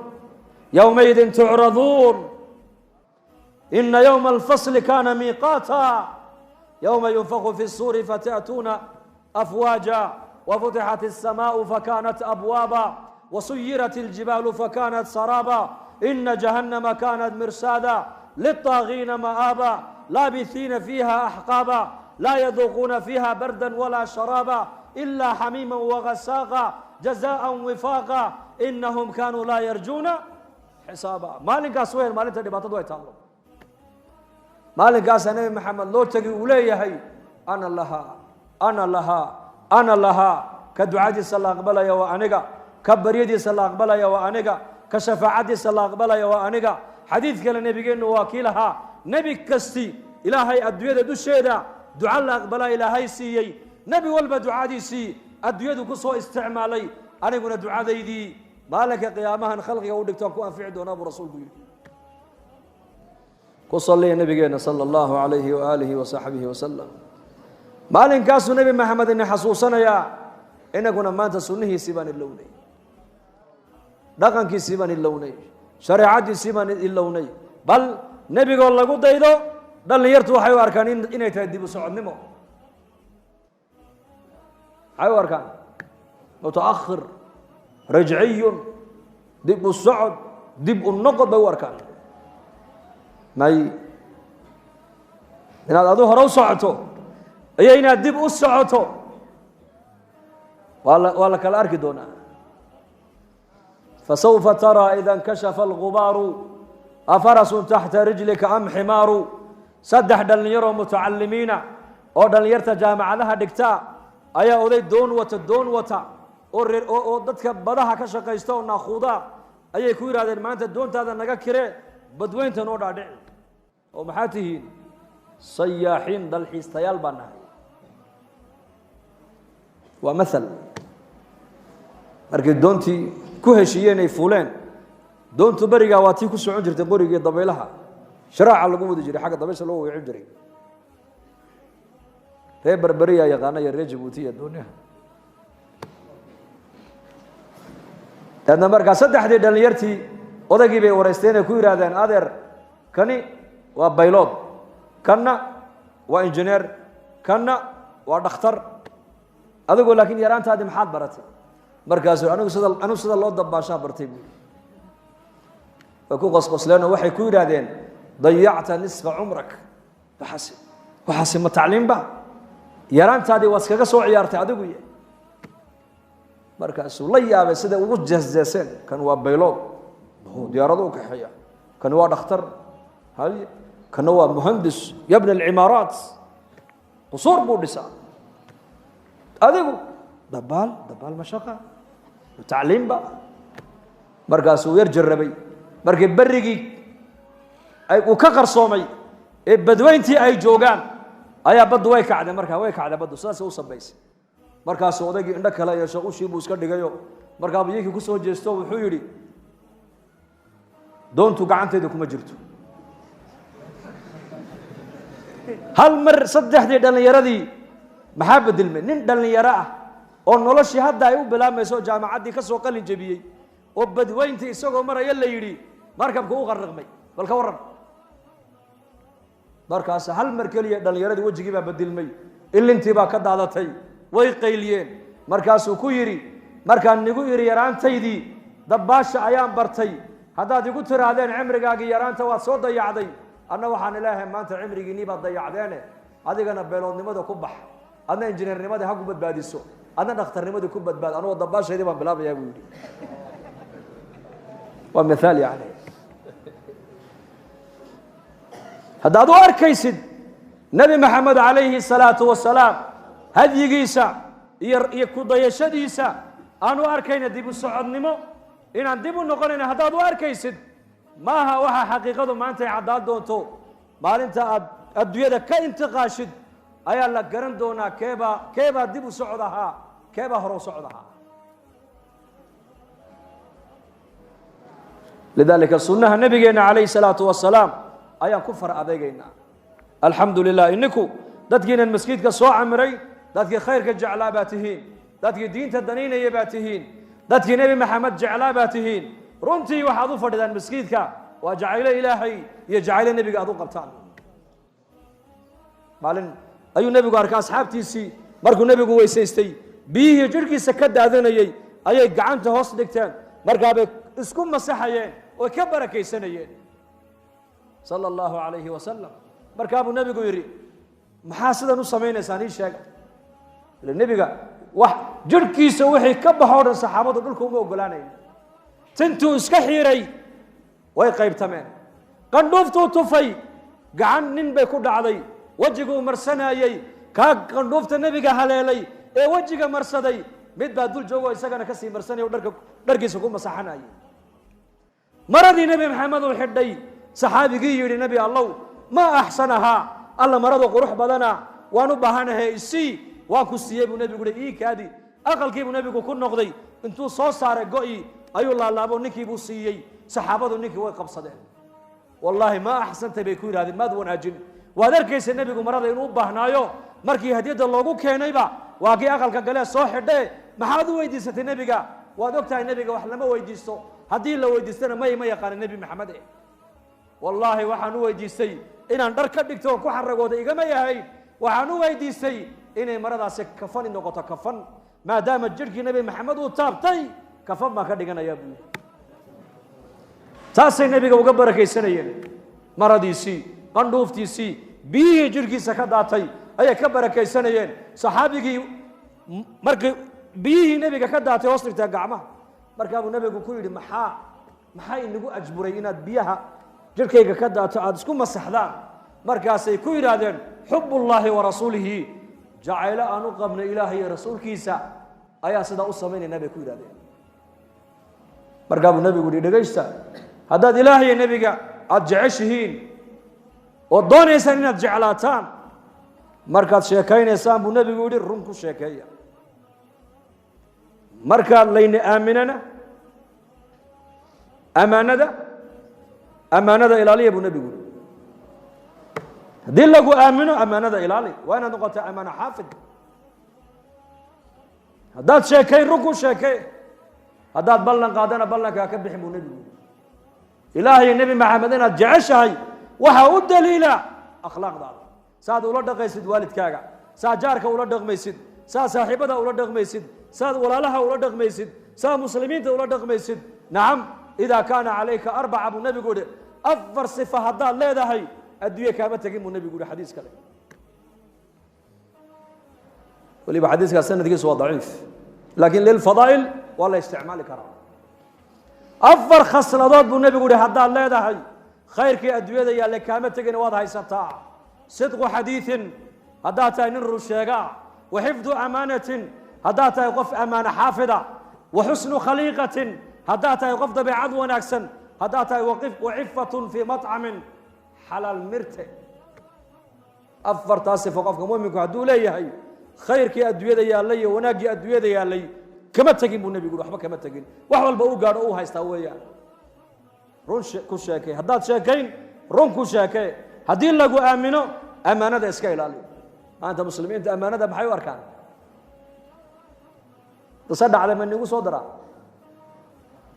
A: yowmaidin tucraduun, ina yowma alfasli kana miiqaata, yowma yunfaku fi الsuuri fata'tuuna afwaaja, wafutixat الsamaءu fakanat abwaaba, wasuyirat اljibaalu fakanat saraaba, ina jahannama kanat mirsaada lلطaagiina ma'aaba, laabiثiina fiiha axqaaba, laa yaduuquuna fiiha barda walaa sharaaba إلا حميما وغساقا جزاء وفاقا، إنهم كانوا لا يرجون حسابا. maalinkaas weyn, maalinta dhibaatadu ay taallo, maalinkaasaa nebi Maxamed loo tegay, uu leeyahay ana lahaa, ana lahaa, ana lahaa. Ka ducadiisa la aqbalaya waa aniga, ka baryadiisa la aqbalaya waa aniga, Ka shafaacadiisa la aqbalaya waa aniga. Xadiid kale nebigeennu waa kii lahaa, nebi kasti Ilaahay adduunyada dusheeda duca la aqbalaa Ilaahay siiyey. Nebi walba ducadiisii adduunyadu ku soo isticmaalay, aniguna ducadaydii maalinka qiyaamahan khalqiga u dhigtaan ku anfici doonaa buu rasuulku yidhi. Ku salliya nabigeenna sala allahu calayhi waaalihi wasaxbihi wasalam. Maalinkaasuu Nebi Maxamed ina xasuusanayaa, inaguna maanta sunnihiisii baan ilownay, dhaqankiisii baan ilownay, shareecadiisii baan ilownay. Bal nebigoo lagu daydo dhallinyartu waxay u arkaan inay tahay dib u socodnimo. Maxay u arkaan? Mutaakhir, rajciyun, dib u socod, dib u noqod bay u arkaan. May inaad adu hore u socoto iyo inaad dib u socoto waa la kala arki doonaa. Fasawfa taraa ida inkashafa algubaaru afarasun taxta rijlika am ximaaru. 3 dhallinyaroo mutacalimiina oo dhallinyarta jaamacadaha dhigta ayaa oday doon wata oo dadka badaha ka shaqaysta oo naakuuda ayay ku yidhahdeen, maanta doontaada naga kire, badweynta noo dhaadhici. Oo maxaa tihiin? Sayaaxiin, dalxiistayaal baan nahay. Waa mathal. Markay doontii ku heshiiyeen ay fuuleen, doontu berigaa waa tii ku socon jirtay qorigii dabaylaha, sharaaca lagu wadi jiray, xagga dabaysha loo weecin jiray. Reer Berberiyaa yaqaana iyo reer Jabuuti iyo dooniha. Daadna markaa 3dii dhallinyartii odaygii bay wareysteen ay ku yidhahdeen, adeer, kani waa baylood, kanna waa injineer, kanna waa dhakhtar, adigoo laakiin yaraantaadii maxaad baratay? Markaasuu anigu sida loo dabaashaa bartay buui. Way ku qosqosleenoo waxay ku yidhaahdeen, dayacta nisfa cumrak. Waxaasi ma tacliimba? Yaraantaadii waad iskaga soo ciyaartay adigu ye. Markaasuu la yaabay siday ugu jeesjeeseen, kan waa baylood, diyaarado u kaxeeya, kan waa dhakhtar, hay, kana waa muhandis yabni alcimaaraat, qusuur buu dhisaa, adigu dabaal ma shaqa tacliimba? Markaasuu yar jarrabay. Markii berrigii uu ka qarsoomay ee badweyntii ay joogaan ayaa baddu way kacday. Markaa way kacday baddu, sidaasay u sabaysay. Markaasuu odaygii indho kale yeesho, ushii buu iska dhigayo. Markaabuu iyankii ku soo jeesto, wuxuu yidhi, doontu gacantayda kuma jirto. Hal mar 3dii dhallinyaradii maxaa bedelmay? Nin dhallinyaro ah oo noloshii hadda ay u bilaabmayso, jaamacaddii ka soo qalin jebiyey, oo badweyntii isagoo maraya la yidhi markabka u qarriqmay, bal ka warran. Markaas hal mar keliya dhallinyaradii wejigii baa bedelmay, ilintii baa ka daadatay, way qayliyeen. Markaasuu ku yidhi, markaan nigu idhi yaraantaydii dabbaasha ayaan bartay, haddaad igu tiraahdeen cimrigaagii yaraanta waad soo dayacday, anna waxaan ilaahay maanta cimrigiinii baad dayacdeene, adigana beeloodnimada ku bax, adna injineernimadii ha ku badbaadiso, adna dhakhtarnimadii ku badbaad, anugoo dabbaashaydii baan bilaabayaa buu yidhi. Waa mithaal yacni. Haddaad u arkaysid Nebi Maxamed calayhi salaatu wasalaam hadyigiisa iyo ku dayashadiisa aan u arkayna dib u socodnimo, inaan dib u noqonayna haddaad u arkaysid, maaha waxaa xaqiiqadu maanta ay caddaan doonto. Maalinta aad adduunyada ka intiqaashid ayaa la garan doonaa keebaa dib u socod ahaa, keebaa hore u socod ahaa. Lidaalika sunnaha nabigeenna calayhi salaatu wasalaam ayaan ku far adeegaynaa. Alxamdu lilah, ininku dadkiinan masjidka soo camiray, dadkii khayrka jeclaa baa tihiin, dadkii diinta danaynaya baa tihiin, dadkii Nebi Maxamed jeclaa baa tihiin. Runtii waxaad u fadhidaan masjidka waa jacaylo Ilaahay iyo jacaylo nebiga aad u qabtaan. Maalin ayuu nebigu arkay asxaabtiisii markuu nebigu weysaystay, biyihii jidhkiisa ka daadanayey ayay gacanta hoos dhigteen, markaabay isku masaxayeen oo ka barakaysanayeen sala allahu calayhi wasalam. Markaabuu nebigu yidhi, maxaa sidan u samaynaysaan ii sheega? Ila nebiga wax jidhkiisa wixii ka baxo o dhan saxaabadu dhulka uma ogolaanayn. Tintuu iska xiiray way qaybtameen, qandhuuftuu tufay gacan nin bay ku dhacday, wejiguu marsanayey, kaa qandhuufta nebiga haleelay ee wejiga marsaday mid baa dul joogo isagana kasii marsanaya o dharkiisa ku masaxanayay. Maradii Nebi Maxamed uu xidhay, saxaabigii yidhi Nebi Allow, maa axsanahaa, alla maradu qurux badana, waan u baahanahay, isii. Waan ku siiyey buu nebigu uhi, ii kaadi. Aqalkii buu nebigu ku noqday, intuu soo saaray go'ii ayuu laalaabo, ninkii buu siiyey. Saxaabadu ninkii way qabsadeen. Wallaahi maa axsantay bay ku yidhahdeen, maad wanaajin. Waad arkaysa nebigu marada inuu u baahnaayo markii hadiyadda loogu keenayba, waa kii aqalka galee soo xidhee. Maxaad u weydiisatay nebiga? Waad og tahay nebiga wax lama weydiisto, haddii la weydiistana may ma yaqaana Nebi Maxamed eh. Wallaahi waxaan u weydiistay inaan dhar ka dhigto oo ku xaragooda igama yahay, waxaan u weydiistay inay maradaasi kafani noqoto, kafan, maadaama jidhkii Nebi Maxamed uu taabtay, kafan baan ka dhiganayaa buu yidhi. Taasay nebiga uga barakaysanayeen. Maradiisii, qandhuuftiisii, biyihii jidhkiisa ka daatay ayay ka barakaysanayeen. Saxaabigii markii biyihii nebiga ka daatay hoos dhigtaa gacmaha, markaa buu nebigu ku yidhi, maxaa inagu ajburay inaad biyaha jidhkayga ka daato aada isku masaxdaan? Markaasay ku yidhaahdeen, xubullaahi wa rasuulihi, jacaylo aan u qabnay Ilaahay iyo rasuulkiisa ayaa sidaa u samaynaynaa bay ku yidhahdeen. Markaa buu nebigu yihi, dhegaysta, haddaad Ilaahay iyo nebiga aada jeceshihiin oo doonaysaan inaad jeclaataan, markaad sheekaynaysaan buu nebigu yidhi, run ku sheekeeya. Markaad layna aaminana, amaanada ilaaliya buu nebigu yidhi. Haddii lagu aamino, amaanada ilaali, waa inaad noqotaa amaano xaafid. Haddaad sheekayn, run ku sheekee. Haddaad ballan qaadana, ballankaa ka bixin buu nebigu yidhi. Ilaahay, Nebi Maxamed inaad jeceshahay waxaa u daliila akhlaaqdaada, saad ula dhaqaysid waalidkaaga, saad jaarka ula dhaqmaysid, saad saaxiibada ula dhaqmaysid, saad walaalaha ula dhaqmaysid, saad muslimiinta ula dhaqmaysid. Nacam, idaa kaana calayka arbaca buu nebigu yihi, afar sifa haddaad leedahay, adduunye kaama tegin buu nebigu yihi. Xadiis kale weliba, xadiiskaas sanadkiisu waa daciif, laakiin lilfadaa'il waa la isticmaali karaa. Afar khasladood buu nebigu yihi haddaad leedahay, khayrkii adduunyada yaalle kaama tegina, waad haysataa. Sidqu xadiiثin, haddaad tahay nin run sheegaa. Wa xifdu amaanatin, haddaad tahay qof amaano xaafida. Wa xusnu khaliiqatin, haddaad tahay qof dabeecad wanaagsan. Haddaad tahay wacifatun fii maطcamin, xalaal mirte. Afartaas sifo qofka muuminku hadduu leeyahay, khayrkii adduunyada yaallay iyo wanaaggii adduunyada yaallay kama tegin buu nebigu yuri, waxba kama tegin, wax walba u gaadho u haystaa weeyaan. Run ku sheekay, haddaad sheekayn run ku sheekee. Haddii lagu aamino, ammaanada iska ilaali. Maanta muslimiinta ammaanada maxay u arkaan? Qiso dhacday ma nigu soo daraa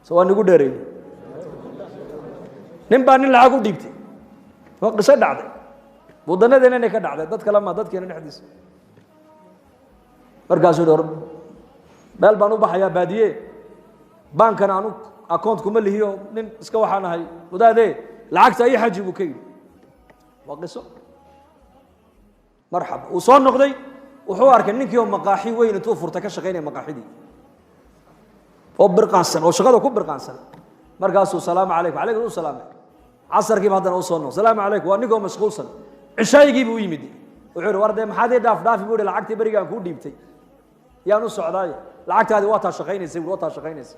A: se waa nigu dheereeyey? Nin baa nin lacag u dhiibtay. Waa qiso dhacday, wadanadeena inay ka dhacday, dad kale ma, dadkeena dhexdiisa. Markaasuu yihi, hor meel baan u baxayaa baadiye, baankana anu account kuma lihiyo, nin iska waxaan ahay wadaadee, lacagta ii xaji buu ka yidhi. Waa qiso. Marxaba, uu soo noqday, wuxuu arkay ninkii oo maqaaxi weyn intuu furtay ka shaqaynaya maqaaxidii, oo birqaansan, oo shaqada ku birqaansan. Markaasuu salaamu calaykum, calaykum u salaamay. Casarkiiba haddana usoo noq, salaamu calaykum, waa ninkoo mashquulsan. Cishaayigiibuu u yimid, wuxuu yihi, war dee maxaad ii dhaaf dhaafi buu yihi, lacagtii berigaan kuu dhiibtay yaan u socdaaye, lacagtaadi waa taa shaqaynaysa bui, waa taa shaqaynaysa.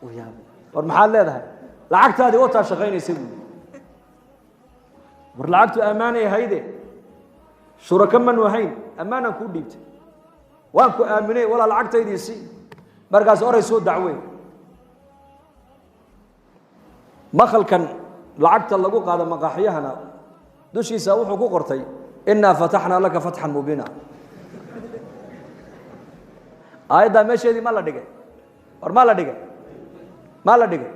A: Uu yaabay. War maxaad leedahay? Lacagtaadi waa taa shaqaynaysa bui. War lacagtu ammaanay ahayde, shurako manu ahayn, ammaanaan kuu dhiibtay, waan ku aaminay, walaa lacagtaydii si. Markaas oray soo dacwey. Makhalkan lacagta lagu qaado maqaaxiyahana dushiisa wuxuu ku qortay, innaa fataxnaa laka fatxan mubiina. Aayaddaa meesheedii ma la dhigay? War ma la dhigay? Ma la dhigay?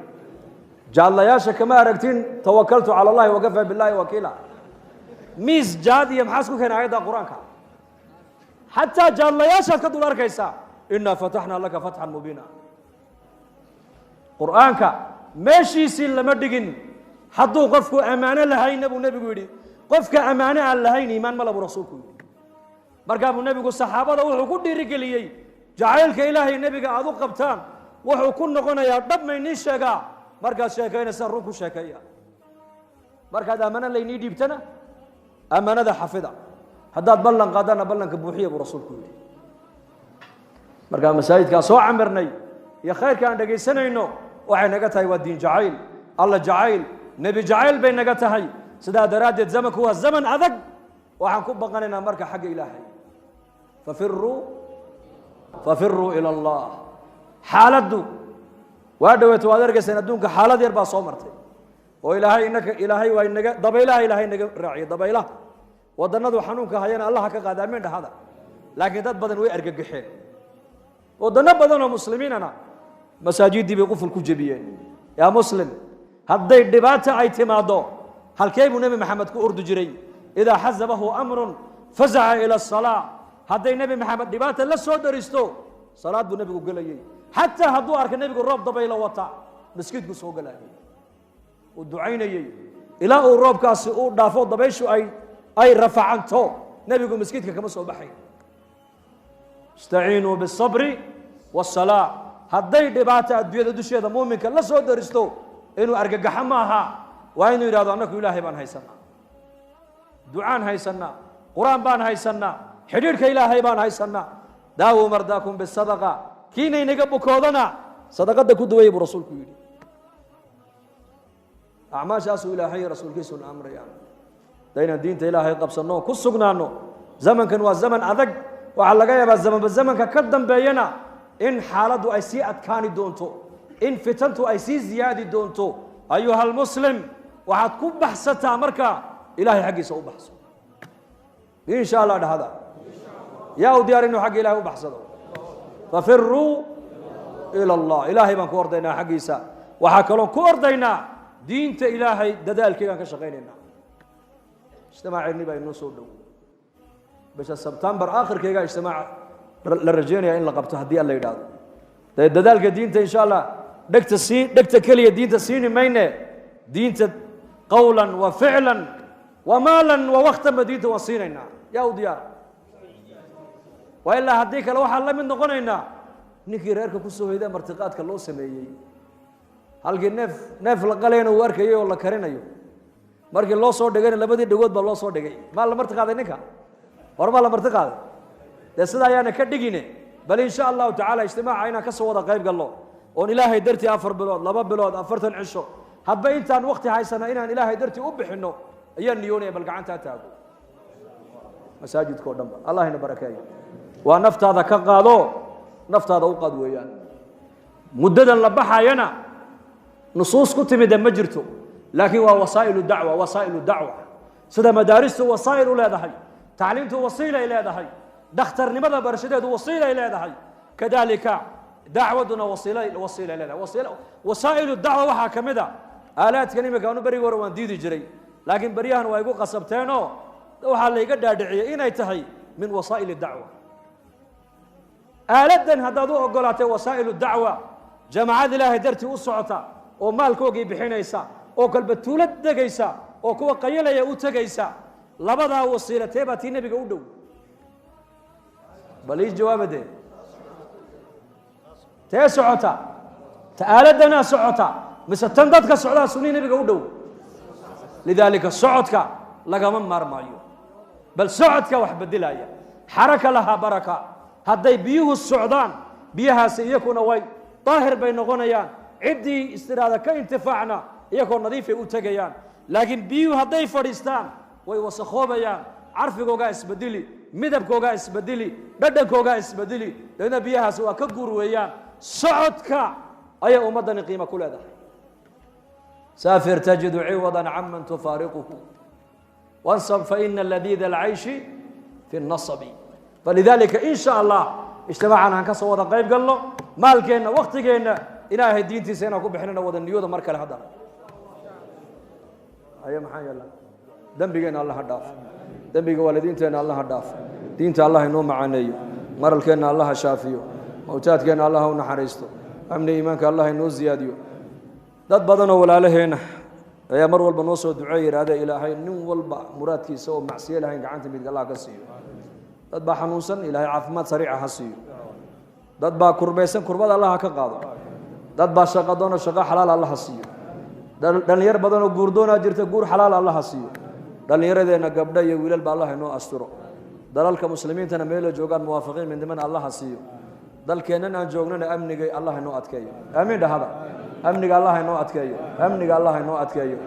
A: Jaadlayaasha kama aragtin tawakaltu cala allahi wakafaa billahi wakiila. Miis jaad iyo maxaa isku keenay aayadda Qur-aanka? Xataa jaadlayaashaad ka dul arkaysaa innaa fataxnaa laka fatxan mubiina. Qur-aanka meeshiisii lama dhigin. Hadduu qofku ammaano lahayna buu nebigu yidhi, qofka ammaano aan lahayn iimaan ma labu rasuulku yidhi. Markaa buu nebigu saxaabada wuxuu ku dhiirigeliyey, jacaylka Ilaahay nebiga aad u qabtaan wuxuu ku noqonayaa dhab maynii sheegaa, markaad sheekaynaysaa run ku sheekeeya. Markaad ammaano laynii dhiibtana, ammaanada xafida. Haddaad ballan qaadana, ballanka buuxiya buu rasuulku yidhi. Markaa masaajidkaa soo camirnay iyo khayrka aan dhegaysanayno Waxay naga tahay waa diin jacayl, alla jacayl, nebi jacayl bay naga tahay. Sidaa daraaddeed zamanku waa zaman adag. Waxaan ku baqanaynaa marka xagga Ilaahay. Fafiruu ila Allah. Xaaladdu waa dhaweeto, waad argaysaan adduunka xaalad yar baa soo martay oo Ilaahay inaka, Ilaahay waa inaga dabaylaha, Ilaahay naga raaciyay dabaylaha. Waddannadu xanuunka hayana Allaha ka qaada, amiin dhahada. Laakiin dad badan way argagaxeen, waddanno badan oo muslimiinana masaajiddii bay quful ku jebiyeen. Yaa muslim, hadday dhibaata ay timaaddo, halkee buu Nebi Maxamed ku ordi jiray? Idaa xasabahu amrun fazaca ila asalaa. Hadday Nebi Maxamed dhibaata la soo daristo, salaad buu nebigu gelayey. Xataa hadduu arka nebigu roob dabaylo wata, maskiidku soo gelayay, uu ducaynayey ilaa uu roobkaasi uu dhaafo, dabayshu ay rafacanto, nebigu maskiidka kama soo baxay. Istaciinuu bisabri wasalaa. Hadday dhibaata adduunyada dusheeda muuminka la soo daristo, inuu argagaxo maaha. Waa inuu yidhahdo, annaku Ilaahay baan haysanaa, ducaan haysanaa, Qur-aan baan haysanaa, xidhiidhka Ilaahay baan haysanaa. Daawuu mardaakum bisadaqa, kiina inaga bukoodana sadaqadda ku dawaya buu rasuulku yidhi. Acmaashaasuu Ilaahay rasuulkiisuna amrayaan da inaan diinta Ilaahay qabsanno, ku sugnaano. Zamankan waa zaman adag. Waxaa laga yaabaa zamanba zamanka ka dambeeyana in xaaladdu ay sii adkaani doonto, in fitantu ay sii ziyaadi doonto. Ayuha almuslim, waxaad ku baxsataa marka Ilahay xaggiisa u baxso, insha Allah. Dhahada, yaa u diyaar inuu xagga Ilahay u baxsado? Fafiruu ila Allah. Ilaahay baan ku ordaynaa xaggiisa. Waxaa kaloon ku ordaynaa diinta Ilaahay dadaalkeegaan ka shaqaynaynaa. Ijtimaaceennii baa inoo soo dhow. Bisha Sebtembar aakhirkeega ijtimaac la rajeynaya in la qabto, haddii Alla yidhaahdo. Dee dadaalka diinta, insha Allah, dhegta sii, dhegta keliya diinta siini mayne. Diinta qawlan wa ficlan wa maalan wa waktanba diinta waan siinaynaa. Yaa u diyaar? Waa ilaa haddii kale waxaan la mid noqonaynaa ninkii reerka ku soo hoyda, martiqaadka loo sameeyey, halkii neef neef la qalayna uu arkayay oo la karinayo. Markii loo soo dhigayna labadii dhagood baa loo soo dhigay. Maa la marti qaaday ninka? Hore maa la marti qaaday? Dee sida ayaana ka dhigine. Bal insha Allahu tacala ijtimaaca inaan ka soo wada qayb galno oon Ilaahay dartii 4 bilood, 2 bilood, 40 cisho, hadba intaan wakti haysana inaan Ilaahay dartii u bixinno ayaan niyoonaya. Bal gacantaa taago masaajidka o dhan ba. Allah ina barakeeyo. Waa naftaada ka qaado, naftaada u qaad weeyaan. Muddadan la baxayana nusuus ku timida ma jirto, laakiin waa wasaa'ilu dacwa. Wasaa'ilu dacwa, sida madaaristu wasaa'il u leedahay, tacliimtu wasiilay leedahay, dhakhtarnimada barashadeedu wasiilay leedahay, kadalika dacwaduna wasiilay leedahay. Wasaa'ilu dacwa waxaa ka mid a aalaadkan imika. Anu berigi hore waan diidi jiray, laakiin beryahan waa igu qasabteenoo waxaa layga dhaadhiciyey inay tahay min wasaa'il dacwa. Aaladdan haddaad u ogolaatay wasaa'ilu dacwa, jamaacad Ilaahay dartii u socota oo maalkoogii bixinaysa oo kalba tuulo degaysa oo kuwa qayalaya u tegaysa, labadaa wasiila tee baa tii nebiga u dhow? Bal ii jawaaba dee. Tee socota? Ta aaladdanaa socota mise tan dadka socdaa sunnihii nebiga u dhow? Lidaalika socodka lagama maarmaayo, bal socodka wax bedelaya. Xaraka lahaa baraka. Hadday biyuhu socdaan, biyahaasi iyakuna way daahir bay noqonayaan. Ciddii istiraada ka intifaacna iyakoo nadiifay u tegayaan. Laakiin biyuhu hadday fadhiistaan, way wasakhoobayaan, carfigoogaa isbedeli, midabkoogaa isbedeli, dhadhankoogaa isbedeli, dabeedna biyahaasi waa ka guur weeyaan. Socodka ayay ummaddani qiimo ku leedahay. Saafir tajidu ciwadan caman tufaariquhu, wansab faina ladiida alcayshi fi اnasabi. Falidalika in sha Allah ijtimaacan aan ka soo wada qayb galno, maalkeenna, waktigeenna Ilaahay diintiisa inaan ku bixinana wada niyooda. Mar kale haddana aye, maxaa yeela? Dembigeenna Allah ha dhaaf, dembiga waalidiinteenna Allah ha dhaaf, diinta Allah inoo macaaneeyo, maralkeenna Allah ha shaafiyo, mawtaadkeenna Allah u naxariisto, amni iimaanka Allah inoo ziyaadiyo. Dad badanoo walaalaheenna ayaa mar walba noo soo duceey, yidhahdee Ilaahay nin walba muraadkiisa oo macsiyo lahayn gacanta midig Allah ka siiyo. Dad baa xanuunsan, Ilaahay caafimaad sariica ha siiyo. Dad baa kurbaysan, kurbada Allah ha ka qaado. Dad baa shaqo doono, shaqo xalaal Allah ha siiyo. Dhalinyar badanoo guurdoonaa jirta, guur xalaal Allah ha siiyo. Dhallinyaradeenna gabdho iyo wiilal ba Allah inoo asturo. Dalalka muslimiintana meela joogaan muwaafiqiin midnimana Allah ha siiyo. Dalkeennan aan joognana amnigay Allah inoo adkeeyo. Aamiin dhahada. Amniga Allah inoo adkeeyo, amniga Allah inoo adkeeyo.